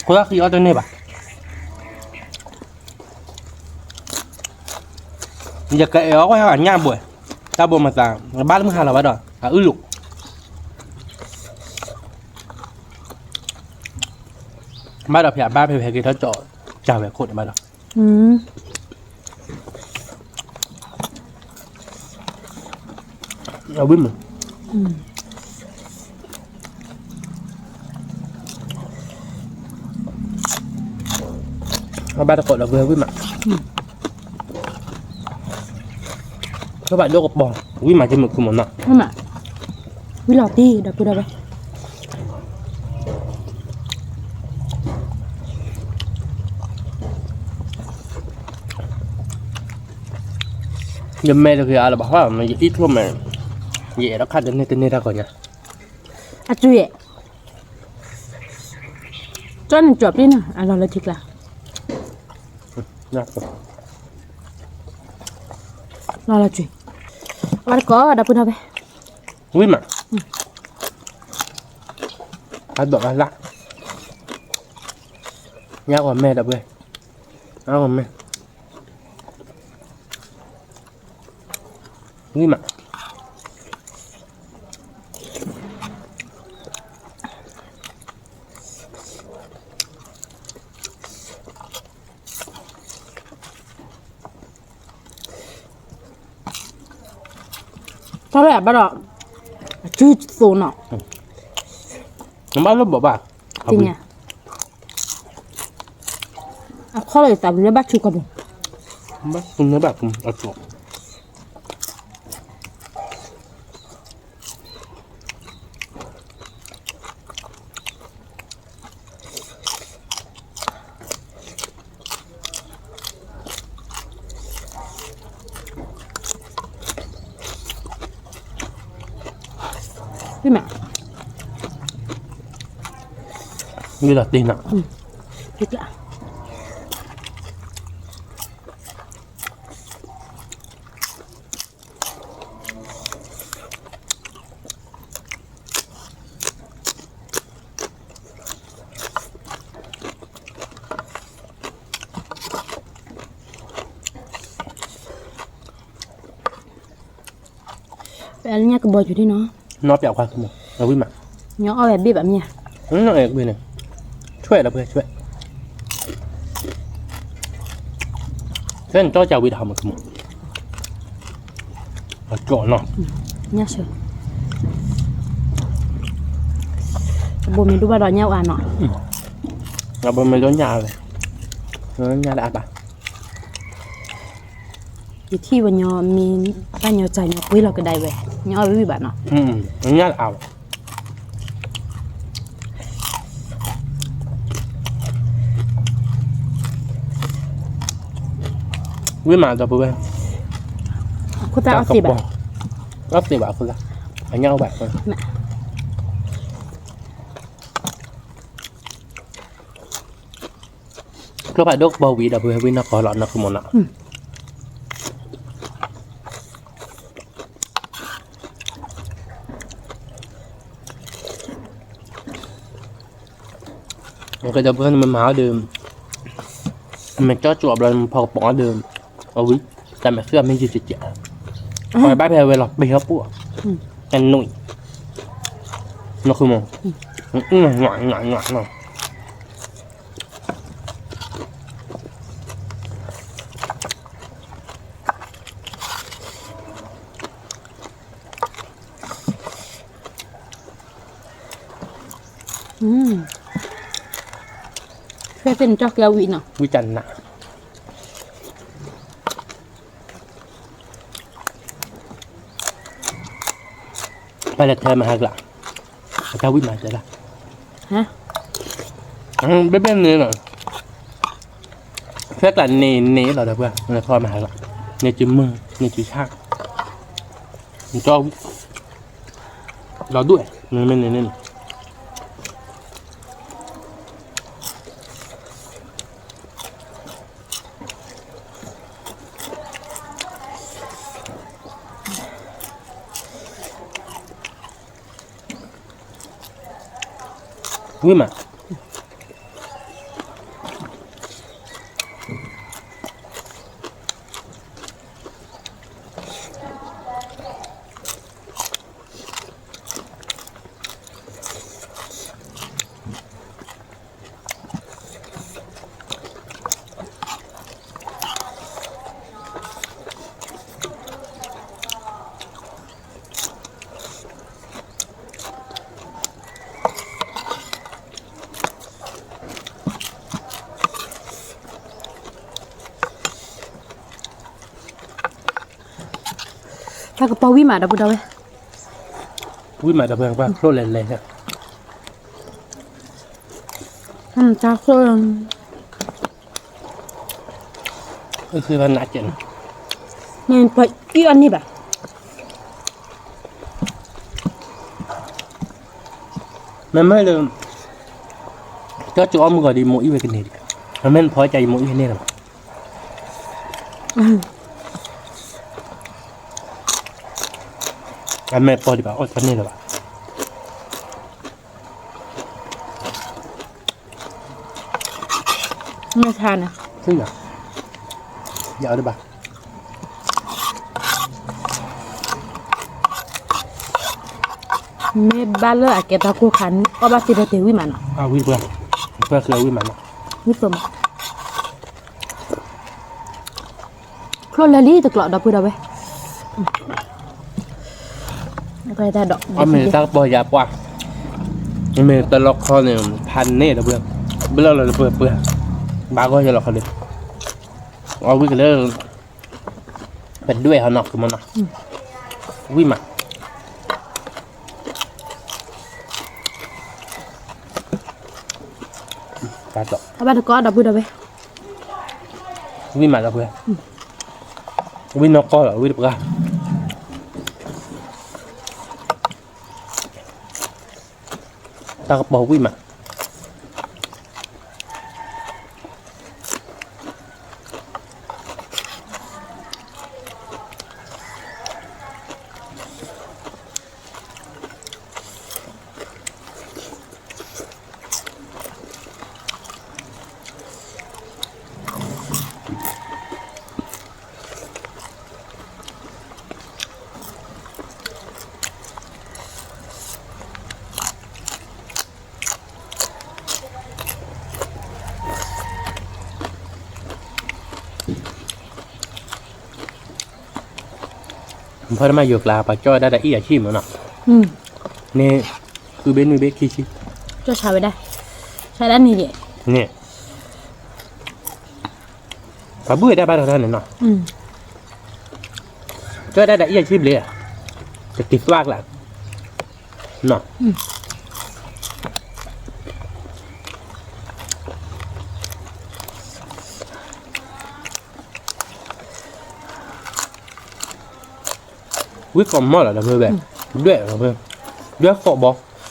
ခိၣ်သၣ်ဃံအီၣ်တန့ၢ်ဘၣ်, ယကအဲၣ်အီၣ်ကွၢ်ဟဲအညၣ်ဘှဲး, တၢ်ဘိမသး ဘၣ်လၢမုၢ်ဟါလီၤဘၣ်ဒီး အအုၣ်လိာ်, ဘၣ်ဒီးဖဲအဘၣ်ဖဲဖဲက့ၤထီၣ်ကၠီ, ကၢ်ဝဲခိၣ်န့ၣ်ဘၣ်ဒီး အဝံၣ်မး, ဘၣ်တကိးဒီပုၢ်ဝဲၢ်ဝံၣ်မး, ကဘၣ်ဒိၣ်ကပီၤ, ဝံၣ်မးကမုာ်ခုမးနီၤ, ဝံၣ်လီၤတံၢ်ဒီပုၢ်ဒီဝဲၢ်, ယမဲာ်တဂ့ၤအါလၢၤဘၣ်, ယအံၣ်ထီၣ်မဲာ်, ယအဲၣ်ဒိးခါတန့ၢ်တန့ၢ်တၢ်ဂီၤညါ, အစုယဲၢ် ကၠီန့ၣ်ကၠီပျံၤနီၤ အလီၤလၢထံကျါ, လီၤလီၤကွံာ်, အဝဲတကိးဒီပုၢ်ဒီဝဲၢ်, ဝံၣ်မး, အဒိးလၢ်လၢ်, ညါဂီၤမဲာ်ဒီပုၢ်ဝဲၢ်, ညါဂီၤမဲာ် ဝံၣ်မး, တၢ်လၢအဘၣ်ဒီး, အစုသိးနီၤ, ဘၣ်လၢဘၣ်ဘၣ်, သ့ၣ်ညါ, အခီၣ်လၢယသးပူၤလၢဘၣ်ဆူကီၢ်ပူၤ, ဘၣ်ဆူန့ၢ်ဘၣ်အကီၢ် မ့ၢ်, မ့ၢ်ဒီးတ့ၢ်နီၤ, ပအဲၣ်လၢညါကဘီယူၤဒ်နီၤ, နီၢ်ပျးခွါ, အဝံၣ်မး, ညီအီၣ်ဝဲဘ့ၣ်ဘၣ်မ့ၢ်ဧါ, နီၢ်အဲၣ်ကွံာ်န့ၣ်, ဆွဲၣ်လီၤပှဲၤဆွဲၣ်, ဆွဲၣ်န့ၣ်ကၠီကၢ်ဝံၤတဟးမး, အကၠီနီၤ, ညၣ်ဆၢ, အဘိမ့ၢ်ဒိၣ်ဘၣ်ဒီးညၣ်အါနီၤ, အဘိမ့ၢ်ဒိၣ်ညၣ်အါဝဲ, ညၣ်လၢအါဘၣ် ယထံၣ်ဝဲညီမ့ၢ်တၢ်ညီစၢ်ညီပှ့ၤလီၤကဒါဝဲ, ညီအီၣ်ဝံၣ်ဘၣ်နီၤ, ညၣ်အါဘၣ်, ဝံၣ်မးဒီပုၢ်ဝဲၢ်, အခိၣ်သၣ်အီၣ်သ့ဘၣ်, အီၣ်သ့ဘၣ်အခိၣ်သၣ်, အညၣ်အိၣ်ဘၣ်အခိၣ်သၣ် ကျိဖးဒိၣ်ကပီၤဝံၤဒီး ပဝဲဝံၣ်နီၢ်ကီၢ်လီၤနီၢ်ကမီၤနီၤ, ကဒီးပှၤနမၤအီၤဒီး, မ့ၢ်ကၠီကၠီဘျီနဖီကပီၤအီၤဒီး, အဝံၤ, တၢ်မဲာ်ဃ့အီၤမ့ၢ်ယံၤကဲးကဲး, ပှၤဘၣ်ဖဲဝဲလီၤပ့ၤဟီၣ်ပူၣ်, အနူၣ်, နီၢ်ကမီၤ, နွးနွးနွးနွး ဆွဲၣ်သ့ၣ်န့ၣ်ကၠီကဲဝံၤနီၤ, ဝံၤတၢ်နး, ပလဲၤထဲမဟါကျါ, အတၢ်ဝံၣ်မၤတဲလၢ, ဘဲဘဲန့ၣ်လီၤ, ဆွဲၣ်ကျါန့ၣ်န့ၣ်လီၤဒီးပှၤ, နထီမဟါကျါ, န့ၣ်စုမုၢ်, န့ၣ်စုဆၣ်, နကၠီဝံၣ်, လီၤဒိၣ်, မ့မ့ၢ်န့ၣ်န့ၣ် ဝံၣ်မး, ဝံၣ်မး, တၢ်ကပီၤဝံၣ်မးဒီပုၢ်ဒီဝဲၢ်, ဝံၣ်မးဒီပုၢ်ဝဲၢ် ချိၣ်လဲၤလဲၤ, တၢ်ချိၣ်, နးကဲး, မ့ၢ်ပှၤအံၣ်အီၣ်န့ၢ်ဘၣ်. မ့မ့ၢ်လၢ ကၠီကၠီအီၣ်မုၢ်ဂီၤဒီး မိၢ်အံၣ်ဝဲကန့ၢ်ဒံး, မ့မ့ၢ်ဖီကၠီအံၤ မိၢ်အံၣ်ဝဲန့ၢ်လၢၤဘၣ်. အမဲာ်ပီၤဒံးဘၣ် အီၣ်တန့ၢ်လၢၤဘၣ်. မ့ၢ်ဆါန့ၣ်, ယၤအီၤဒံးဘၣ်. မ့ၢ်ဘၣ်လၢအကဲတၢ်ကိၢ်ခါန့ၣ် အီၣ်ဘၣ်သ့ၣ်ဒီးတဲဝံၣ်မးနီၤ. ဝံၣ်ပှၤ, ပှၤဃုအဝံၣ်မးနီၤ. ဝံၣ်သိးမး. ချိၣ်လဲၤလံတကျိးဒီပုၢ်ဒီဝဲၢ်. အီၣ်မ့ၢ်တၢ်ကပီၤယၤပှၢ်, မ့ၢ်တလီခီန့ၣ် ဖးန့ၢ်ဒီပုၢ်, ဘျၢလီၤဒီပုၢ်ပှၢ်, ဘၣ်ဂီၢ်ယလီၤခီလံ, အီၣ်ဝံၣ်ကလၢ ပဒွဲၣ်ဟီနီၤ ကမနီၤ, ဝံၣ်မး. အဘၣ်တကီဒီပုၢ်ဒီဝဲၢ်, ဝံၣ်မးဒီပုၢ်, ဝံၣ်နီၢ်ကီၢ်လီၤ ဝံၣ်တပှၢ်. တၢ်ကပီၤဝံၣ်မး. ဖဲမ့ၢ်ယိၤကျါ ပှၤကၠီၣ်ဝဲဒၣ်တၢ်အံၣ်အဆံၣ်မးနီၤ, န့ၣ် ဃုဘ့ၣ်နွံဘ့ၣ်ခံဆံ, ကၠီၣ်ဆါဝဲဒၣ်, ဆါဒၣ်န့ၣ်ယဲ, န့ၣ် ပှၤဘုၣ်ဝဲဒၣ်ဘၣ်ထီၣ်ထီၣ်န့ၣ်နီၤ, ကၠီၣ်ဝဲဒၣ်တၢ်အံၣ်အဆံၣ်ဘျ့, တတံၤသွၣ်ကျါ, နီၤ. ဝံၣ်ကိးမီၢ်လီၤဒီပုၢ်ဝဲၢ်, ဒွဲၣ်လီၤ, ဒွဲၣ်ဃိးဘီ. ဘ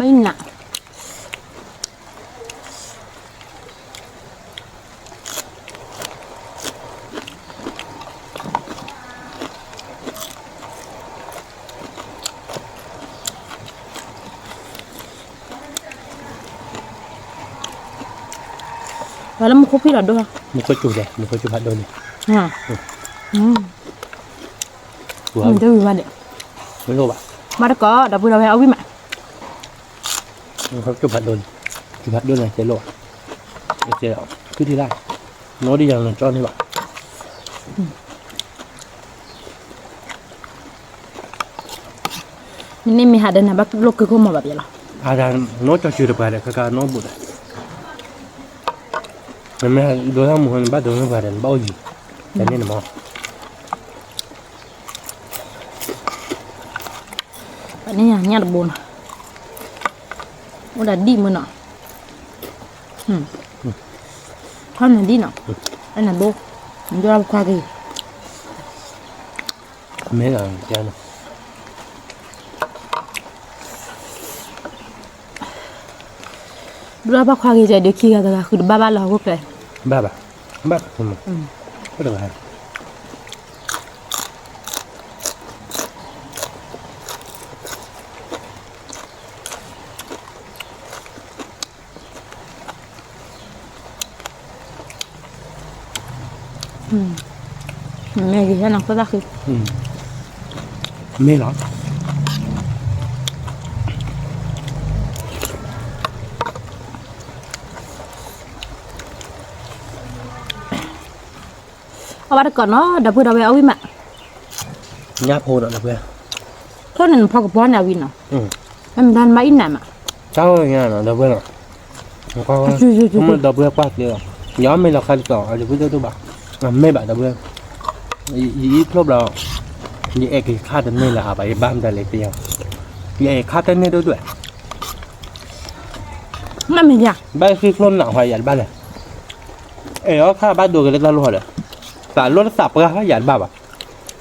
ၣ်နး, ပှၤလၢမူခိၣ်ဖံးလီၤဒိၣ်လီၤ, မူခိၣ်စူၤလဲၣ်, မူခိၣ်စူၤဖးဒိၣ်န့ၣ်, မ့ၢ်တဝံၤဘၣ်န့ၣ်, မ့ၢ်လိၣ်ဘၣ်, ဘၣ်တကိးဒီပုၢ်ဒီဝဲၢ် အီၣ်ဝံၣ်မး, မူခိၣ်စူၤဖးဒိၣ်န့ၣ်, စူၤဖးဒိၣ်န့ၣ် ကဲလိၣ်ဘၣ်, ကဲ, ဖုတံၢ်လၢ်, နီၢ်ဒ်ယၤလီၤကၠီန့ၣ်ဘၣ်. မ့ၢ်န့ၢ်မ့ၢ်ဟးဒီးနၤဘၣ်လိၣ်က့ၤခိၣ်မီၤဘၣ်ပျဲလီၤ. အဒၣ်နီၢ်ကၠီစၢၤတပှၤဒီး ခါခါနီၢ်ဘူးဒီး, နမ့ၢ်ဒိးတၢ်မူဟီန့ၣ် ဘၣ်ဒိးန့ၢ်ပှၤဒီး နဘၣ်အိၣ်ယံၤ, တၢ်န့ၣ်နမီၤ, ပှၤန့ၢ်ယၤညၣ်တဘိနီၤ, အိၣ်ဒၣ်ဒံၣ်မ့ၢ်နီၤ, ခီနၤဒံၣ်နီၤ, ခီနၤဘိ, နဒိၣ်တၢ်ပခွါက့ၤ မ့ၢ်လီၤ, ဒိၣ်တၢ်ပခွါက့ၤ ယဒုးခံဂၤတဂၤ ဃုတဘၣ်ဘၣ်လၢဟီၣ်ခိၣ်ချၢ, ဘၣ်ဘၣ်, ဘၣ်, အိၣ်တဂၤ မ့ၢ်ဂ့ၤ ဟဲနၤခိၣ်သၣ်ဃံ, မ့ၢ်လီၤ. အီၣ်ဘၣ်တကိးနီၤ ဒီပုၢ်ဒီဝဲၢ် အီၣ်ဝံၣ်မး, ညၣ်ဖိနီၤ ဒီပုၢ်ဝဲၢ်, ထိၣ်န့ၣ်နဖီကပီၤန့ၣ်အဝံၣ်နီၤ, မ့ၢ်မတၤနဘၣ်အံၣ်နးမး, တၢ်အိၣ်ညါနီၤ ဒီပုၢ်ဝဲၢ်နီၤ, ဒီပုၢ်ဝဲၢ်ကွၢ်ကျဲလီၤ, ယအီၣ်မ့ၤလီၤခါဒ်သိး အဒုးဖုၣ်ဒိၣ်ဒိၣ်ဘၣ်, အမ့ၢ်ဘၣ်ဒီပုၢ်ဝဲၢ်, ယအံၣ်ဖျိဘျီ, ယအဲၣ်က့ၤခါတန့ၢ်လၢၤအါဘၣ် ယဘၣ်မတၤလဲၣ်တယါ, ယအဲၣ်ခါတန့ၢ်ဒိၣ်ဒိၣ်, ဘၣ်ဃ့ဖျိနးဟီယၤတဘၣ်လဲၣ် အဲၣ်အီၣ်ခါဘၣ်ဒိက့ၤလၢတၢ်လိၣ်ဟီဒီး, သးလိၣ်တသးပှၢ်ဟီယၤတဘၣ်ဘၣ်,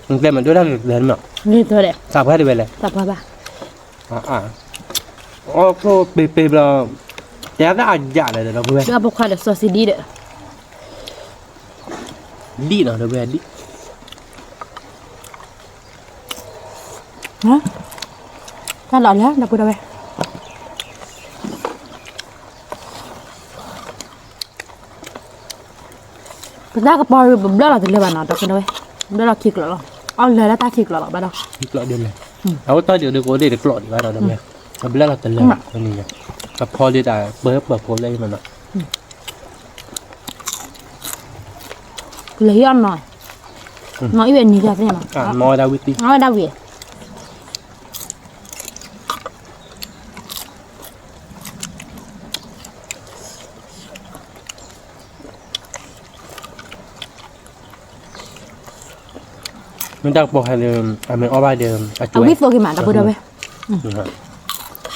နကျဲမၤဒိၣ်တၢ်ဂ့ၤကျဲမး, သးပှၢ်တဝဲလဲၣ်, သးပှၢ်ဘၣ်, အီၣ်ဖျိပ့ၤပ့ၤဘျီ, တဲသးအယၣ်လဲၣ်ဒီး ဒီပုၢ်ဝဲၢ်, ဒီးဖိခွါဒီးစီၤစံဒံဒီး, ဒံၣ်နီၤ ဒီပုၢ်ဝဲၢ်ဒံၣ် တၢ်လီၤလၢ ဒီပုၢ်ဒီဝဲၢ်, ပတၢ်ကပီၤပဘျၢၣ်လီၤတလၢာ်ဘၣ်နီၤ ဒီပုၢ်ဒီဝဲၢ်, ဘျၢၣ်လီၤခံကျိးလီၤ, အီၣ်လၢတၢ်ခံကျိးလီၤဘၣ်ဒီး, အဝဲတၢ်ဒုးကအိၣ်ဒံးတကျိးဒံးဘၣ်ဒီး ဒီပုၢ်ဝဲၢ်, ပဘျၢၣ်လီၤတလၢာ်ဘၣ်, အဖီဒံးတၢ်ပၢပၢဖိလၢအံၤမးနီၤ ကလဲၤဟံးအီၣ်နီၤ, နီၤအံၤဝဲနံၤကသ့ၣ်နီၤ, မၤဝဲဒၣ်ဝံၤတံၢ်, မၤဝဲဒၣ်ဝံၤ, မ့ၢ်တၢ်ကပီၤဟဲဒီး, အမ့ၢ်အီၣ်ဘၣ်ဒီး, အဝံၣ်သိဂ့ၤမး ဒီပုၢ်ဒီဝဲၢ်,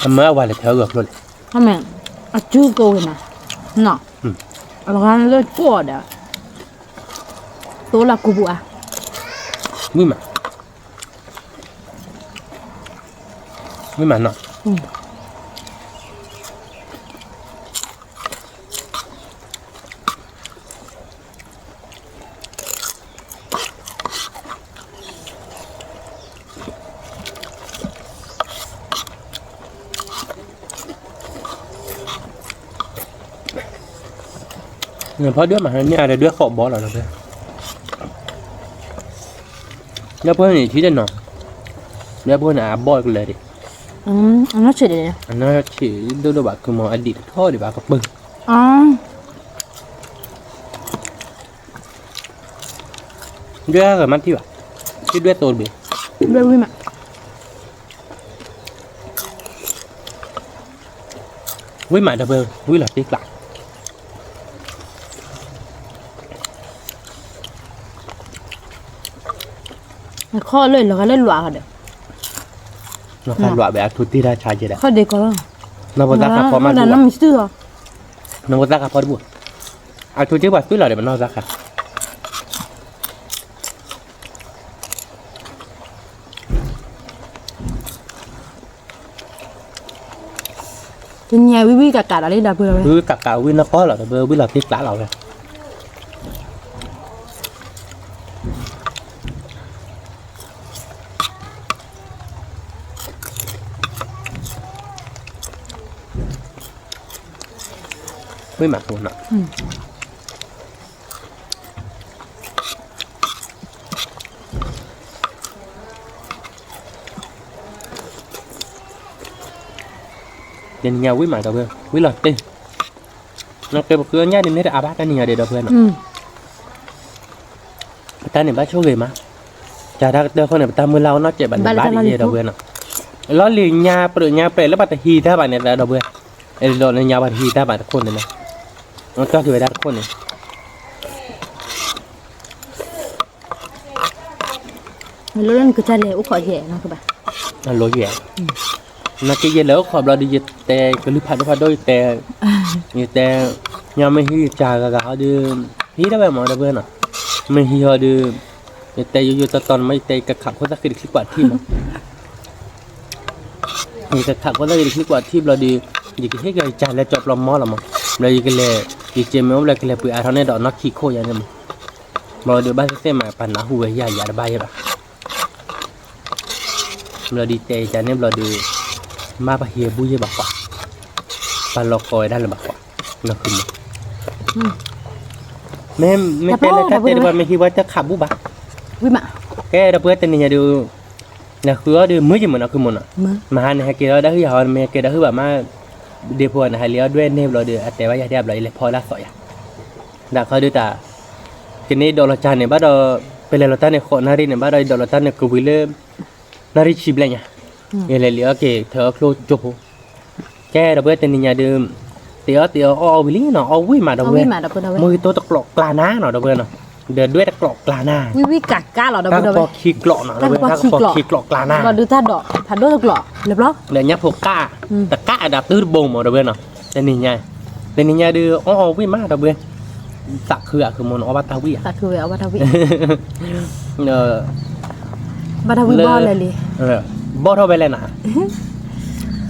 အမၢအဝၤလဲၤထဲအဂီၤဖျိလဲၣ်, အမ့ၢ်အစုကိးဂ့ၤမး, အလီၤဂာ်လၢကိးဒီး, သိလၢကူပူၤအါ, ဝံၣ်မး ဝံၣ်မးနီၤ, နဖီဒၢမး နမ့ၢ်အါဒီးဒွဲၣ်ဃီးဘီလီၤ, လၢဖိန့ၣ်ထံတနီၤ, လၢဖိန့ၣ်အဘီၣ်ကလၢာ်ဒံး, အနီၢ်ဆံးဒံး, အနီၢ်ဆံးဒိၣ်ဒိၣ်ဘၣ် ကုမီၤအဒံးတထီၣ်ဒံးဘၣ်ကပၢၢ် ဒွဲၣ်ဂၤမ့ၢ်ထံၣ်ဘၣ်, ထံၣ်ဒွဲၣ်သိတဘ့ၣ်, ဒွဲၣ်ဝံၣ်မး, ဝံၣ်မးဒီပုၢ်ဝဲၢ် ဝံၣ်လီၤတ့ကျး, ခီလၢလီၤဂာ်လၢလွးဟီဒီး, လီၤဂာ်လွးဘၣ် အထူတ့ၢ်တၢ်ဆါကဲဒီး, ခီဒ့ကီလီၤ, နီၢ်ဖိသၣ်ခါဖီမးဒူၣ်, နီၢ်ဖိသၣ်ခါဖီတဘူၣ်, အထူတ့ၢ်ပှၤသွံၣ်လီၤဒီး ပနီၢ်သၣ်ခါ တနံၤဝံၤဝံၤကးကးဒီးလံ ဒီပုၢ်ဝဲၢ်, ဝံၤကးကးဝံၤနီၢ်ကီၢ်လီၤ ဒီပုၢ်ဝဲၢ် ဝံၤလီၤတ့ကျးလီၤဝဲ ဝံၣ်မးဖိနီၤ, တနံၤညါဝံၣ်မးဒီပုၢ်ဝဲၢ် ဝံၣ်လီၤတ့ၢ်, နကဲပဃုအီၣ်ညၣ်ဒ်န့ၣ်တအါဘၣ် တနံၤညါဒံး ဒီပုၢ်ဝဲၢ်နီၤ, ပတၢ်န့ၣ်ဘၣ်ဆိၣ်ဂ့ၤမး, တၢ်တၢ်ကတၢၢ်ဃီန့ၣ် ပတၢ်မုၢ်လၢ်အီၣ်နီၢ်ကဲးဘၣ်န့ၣ် ဘၣ်ဒ်ယဲ ဒီပုၢ်ဝဲၢ်နီၤ, လီၢ်လံၤညါပြၢးညါပြဲးလၢပှၤတဟံးတၢ်ဘၣ်န့ၣ် ဒီပုၢ်ဝဲၢ်, အဲၣ်ဒိးလၢညါပှၤတဟံးတၢ်ဘၣ်တခိၣ်န့ၣ်လီၤ, ကၠီၣ်က့ၤဝဲဒၣ်တခိၣ်န့ၣ် လၢနကစၢ်လဲၤအိၣ်ခိးယဲၢ်နီၢ်ကဘၣ်, အလိၤယဲၢ်, နာ်က့ယဲၢ်လဲၤအိၣ်ခိးဘျီဒီး ယတဲကလုၢ်ဖးဒိၣ်ဖးဒိၣ် ယတဲ, ယတဲ, ညါမ့ၢ်ဟံးကစၢ်ဂၤဂၤဟီဒီး, ဟံးတၢ်ဝဲမး ဒီပုၢ်ဝဲၢ်နီၤ, မ့ၢ်ဟံးဟီဒီး, ယတဲယိယိတီတီန့ၣ်မး ယတဲယကခးဖိသၣ်ဃံတချံကွၢ်ထံၣ်မး ယကခးဖိသၣ်ဃံတချံကွၢ်ထံၣ်ဘျီဒီး, ယကဟ့ၣ်က့ၤယကစၢ်လဲၤကၠီပျီမီလီၤမး, ဘျီယကလဲၤ, ယက့ၤမ့ၢ်အိၣ်ဘျီကလဲၤပှ့ၤအါထီၣ်န့ၣ်ဒီးနီၢ်ခံခိၣ်ယၤန့ၣ်မး, ဘျီဒီးဘၣ်သ့ၣ်သ့ၣ်မး ပှၤနၢ်ဟူဝဲယၤယၤတဘၣ်ယဲၢ်ဘၣ် ဘျီဒုးတဲယၤန့ၣ်ဘျီဒီး, မ့ၢ်ပှၤဟံးဘူၣ်ယဲၢ်ဘၣ်ဃီ, ပှၤလီၤကီဝဲဒၣ်လၢၤဘၣ်ဃီ, နီၢ်ခုမိၢ်, မ့ၢ်တဲလၢတၢ်တဲတပှၤမ့ၢ်ဟံးဝဲတၢ်ခးဘူၣ်ဘၣ်, ကဲဒီပုၢ်ဝဲၢ်တနံၤညါဒီး, နဃုအီၣ်ဒီးမုာ်ယမုာ်နီၢ်ခုမိၢ်နီၤ, မဟါန့ၣ်ဟဲက့ၤဒီးဒၣ်ဟုၣ်ယၤဟီ မ့ၢ်ဟဲက့ၤဒီးဟုၣ်ဘၣ်မး, ဒ့ဖိန့ၣ် ဟဲလံအီၣ်ဒွဲၣ်န့ၢ်ဘျီဒီး အတဲဘၣ်ယၤဒ်အဘျီ ယလဲၤဖီဒၣ်သီယၤ, ဒ်ခီဒုးတၢ်, ကန့ၣ်ဒိးလီၤကၢ်န့ၣ် ဘၣ်ဒီး ပလဲၤလီၤတၢ်န့ၣ် ဃိးနၣ်ရံၣ်န့ၣ် ဘၣ်ဒီးယဒိးလီၤတၢ်န့ၣ် ကဝံၤလၢ နၣ်ရံၣ်ဆံဘျဲၣ်ညါ, ယလဲၤလံအီၣ်က့ၤ ထၢအီၣ်ချိၣ်ကၠိဖိ, ကဲ ဒီပုၢ်ဝဲၢ်တနံၤညါဒုး တ့အီၣ်တ့အီၣ်အီၣ်အီၣ်ဝံၤလံနီၤ, အီၣ်ဝံၣ်မး ဒီပုၢ်ဝဲၢ်, မုၢ်ဂ့ၤတိၢ်တကျိးကျါနၤနီၤ ဒီပုၢ်ဝဲၢ်နီၤ, ဒီးဒွဲၣ်တကျိးကျါနၤ, တၢ်ကပီၤခံကျိးနီၤ ဒီပုၢ်ဝဲၢ်, တၢ်ကပီၤခံကျိးနီၤ ဒီးညၣ်ဖိကၣ်, တကၣ်ဒီးတုတဘိမး ဒီပုၢ်ဝဲၢ်နီၤ, တနံၤညါ, တနံၤညါဒုး အီၣ်အီၣ်ဝံၣ်မး ဒီပုၢ်ဝဲၢ်, သးခုဧါ ခုမိၢ်နီၤ အီၣ်ဘၣ်တၢ်ဝံၣ်ဧါ, ဘၣ်တၢ်ဝံၣ်ဘီၣ်လဲၣ်လံ, ဘီၣ်ထီၣ်ဝဲလဲၣ်နၤ,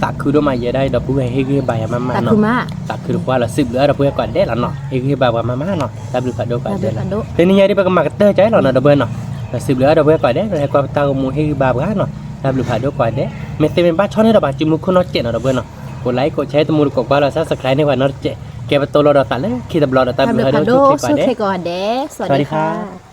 သးခုဒိၣ်မးယဲဒၣ် ဒီပုၢ်ဝဲၢ်ဟ့ၣ်ဂံၢ်ဟ့ၣ်ဘါယၤမးမးနီၤ, သးခုတပှၢ်လီၤ စံးဘျုးအါဒီပုၢ်ဝဲၢ်ကိးဂၤဒဲးလီၤနီၤ, ဟ့ၣ်ဂံၢ်ဟ့ၣ်ဘါပှၤမးမးနီၤ, တၢ်ဘျုးဖးဒိၣ်ကိးဂၤဒဲးလီၤ, တနံၤညါဒုး ပကမၤကတၢၢ်ကၠီလီၤနီၤ ဒီပုၢ်ဝဲၢ်နီၤ, ဒီးစံးဘျုးအါဒီပုၢ်ဝဲၢ်ကိးဂၤဒဲး လၢဟဲကွၢ်ပတၢ်ဂီၤမူဟ့ၣ်ဂံၢ်ဘါပှၤနီၤ, တၢ်ဘျုးဖးဒိၣ်ကိးဂၤဒဲး, မ့ၢ်သ့မ့ၢ်ဘၣ်ဆီန့ၣ်ဒီး ဘၣ်စုမုၢ်ခိၣ်နီၢ်ကဲးနီၤ ဒီပုၢ်ဝဲၢ်နီၤ, ကိး like ကိး share တမူတကိးကွၢ်လီၤ subscribe န့ၢ်ပှၤနီတစဲး, ကဲပတိၢ်လီၤဒီးသးလၢခံတဘျီဒီး တၢ်ဘျုးဖးဒိၣ်ဆိၣ်ဂ့ၤကိးဂၤဒဲး, สวัสดีค่ะ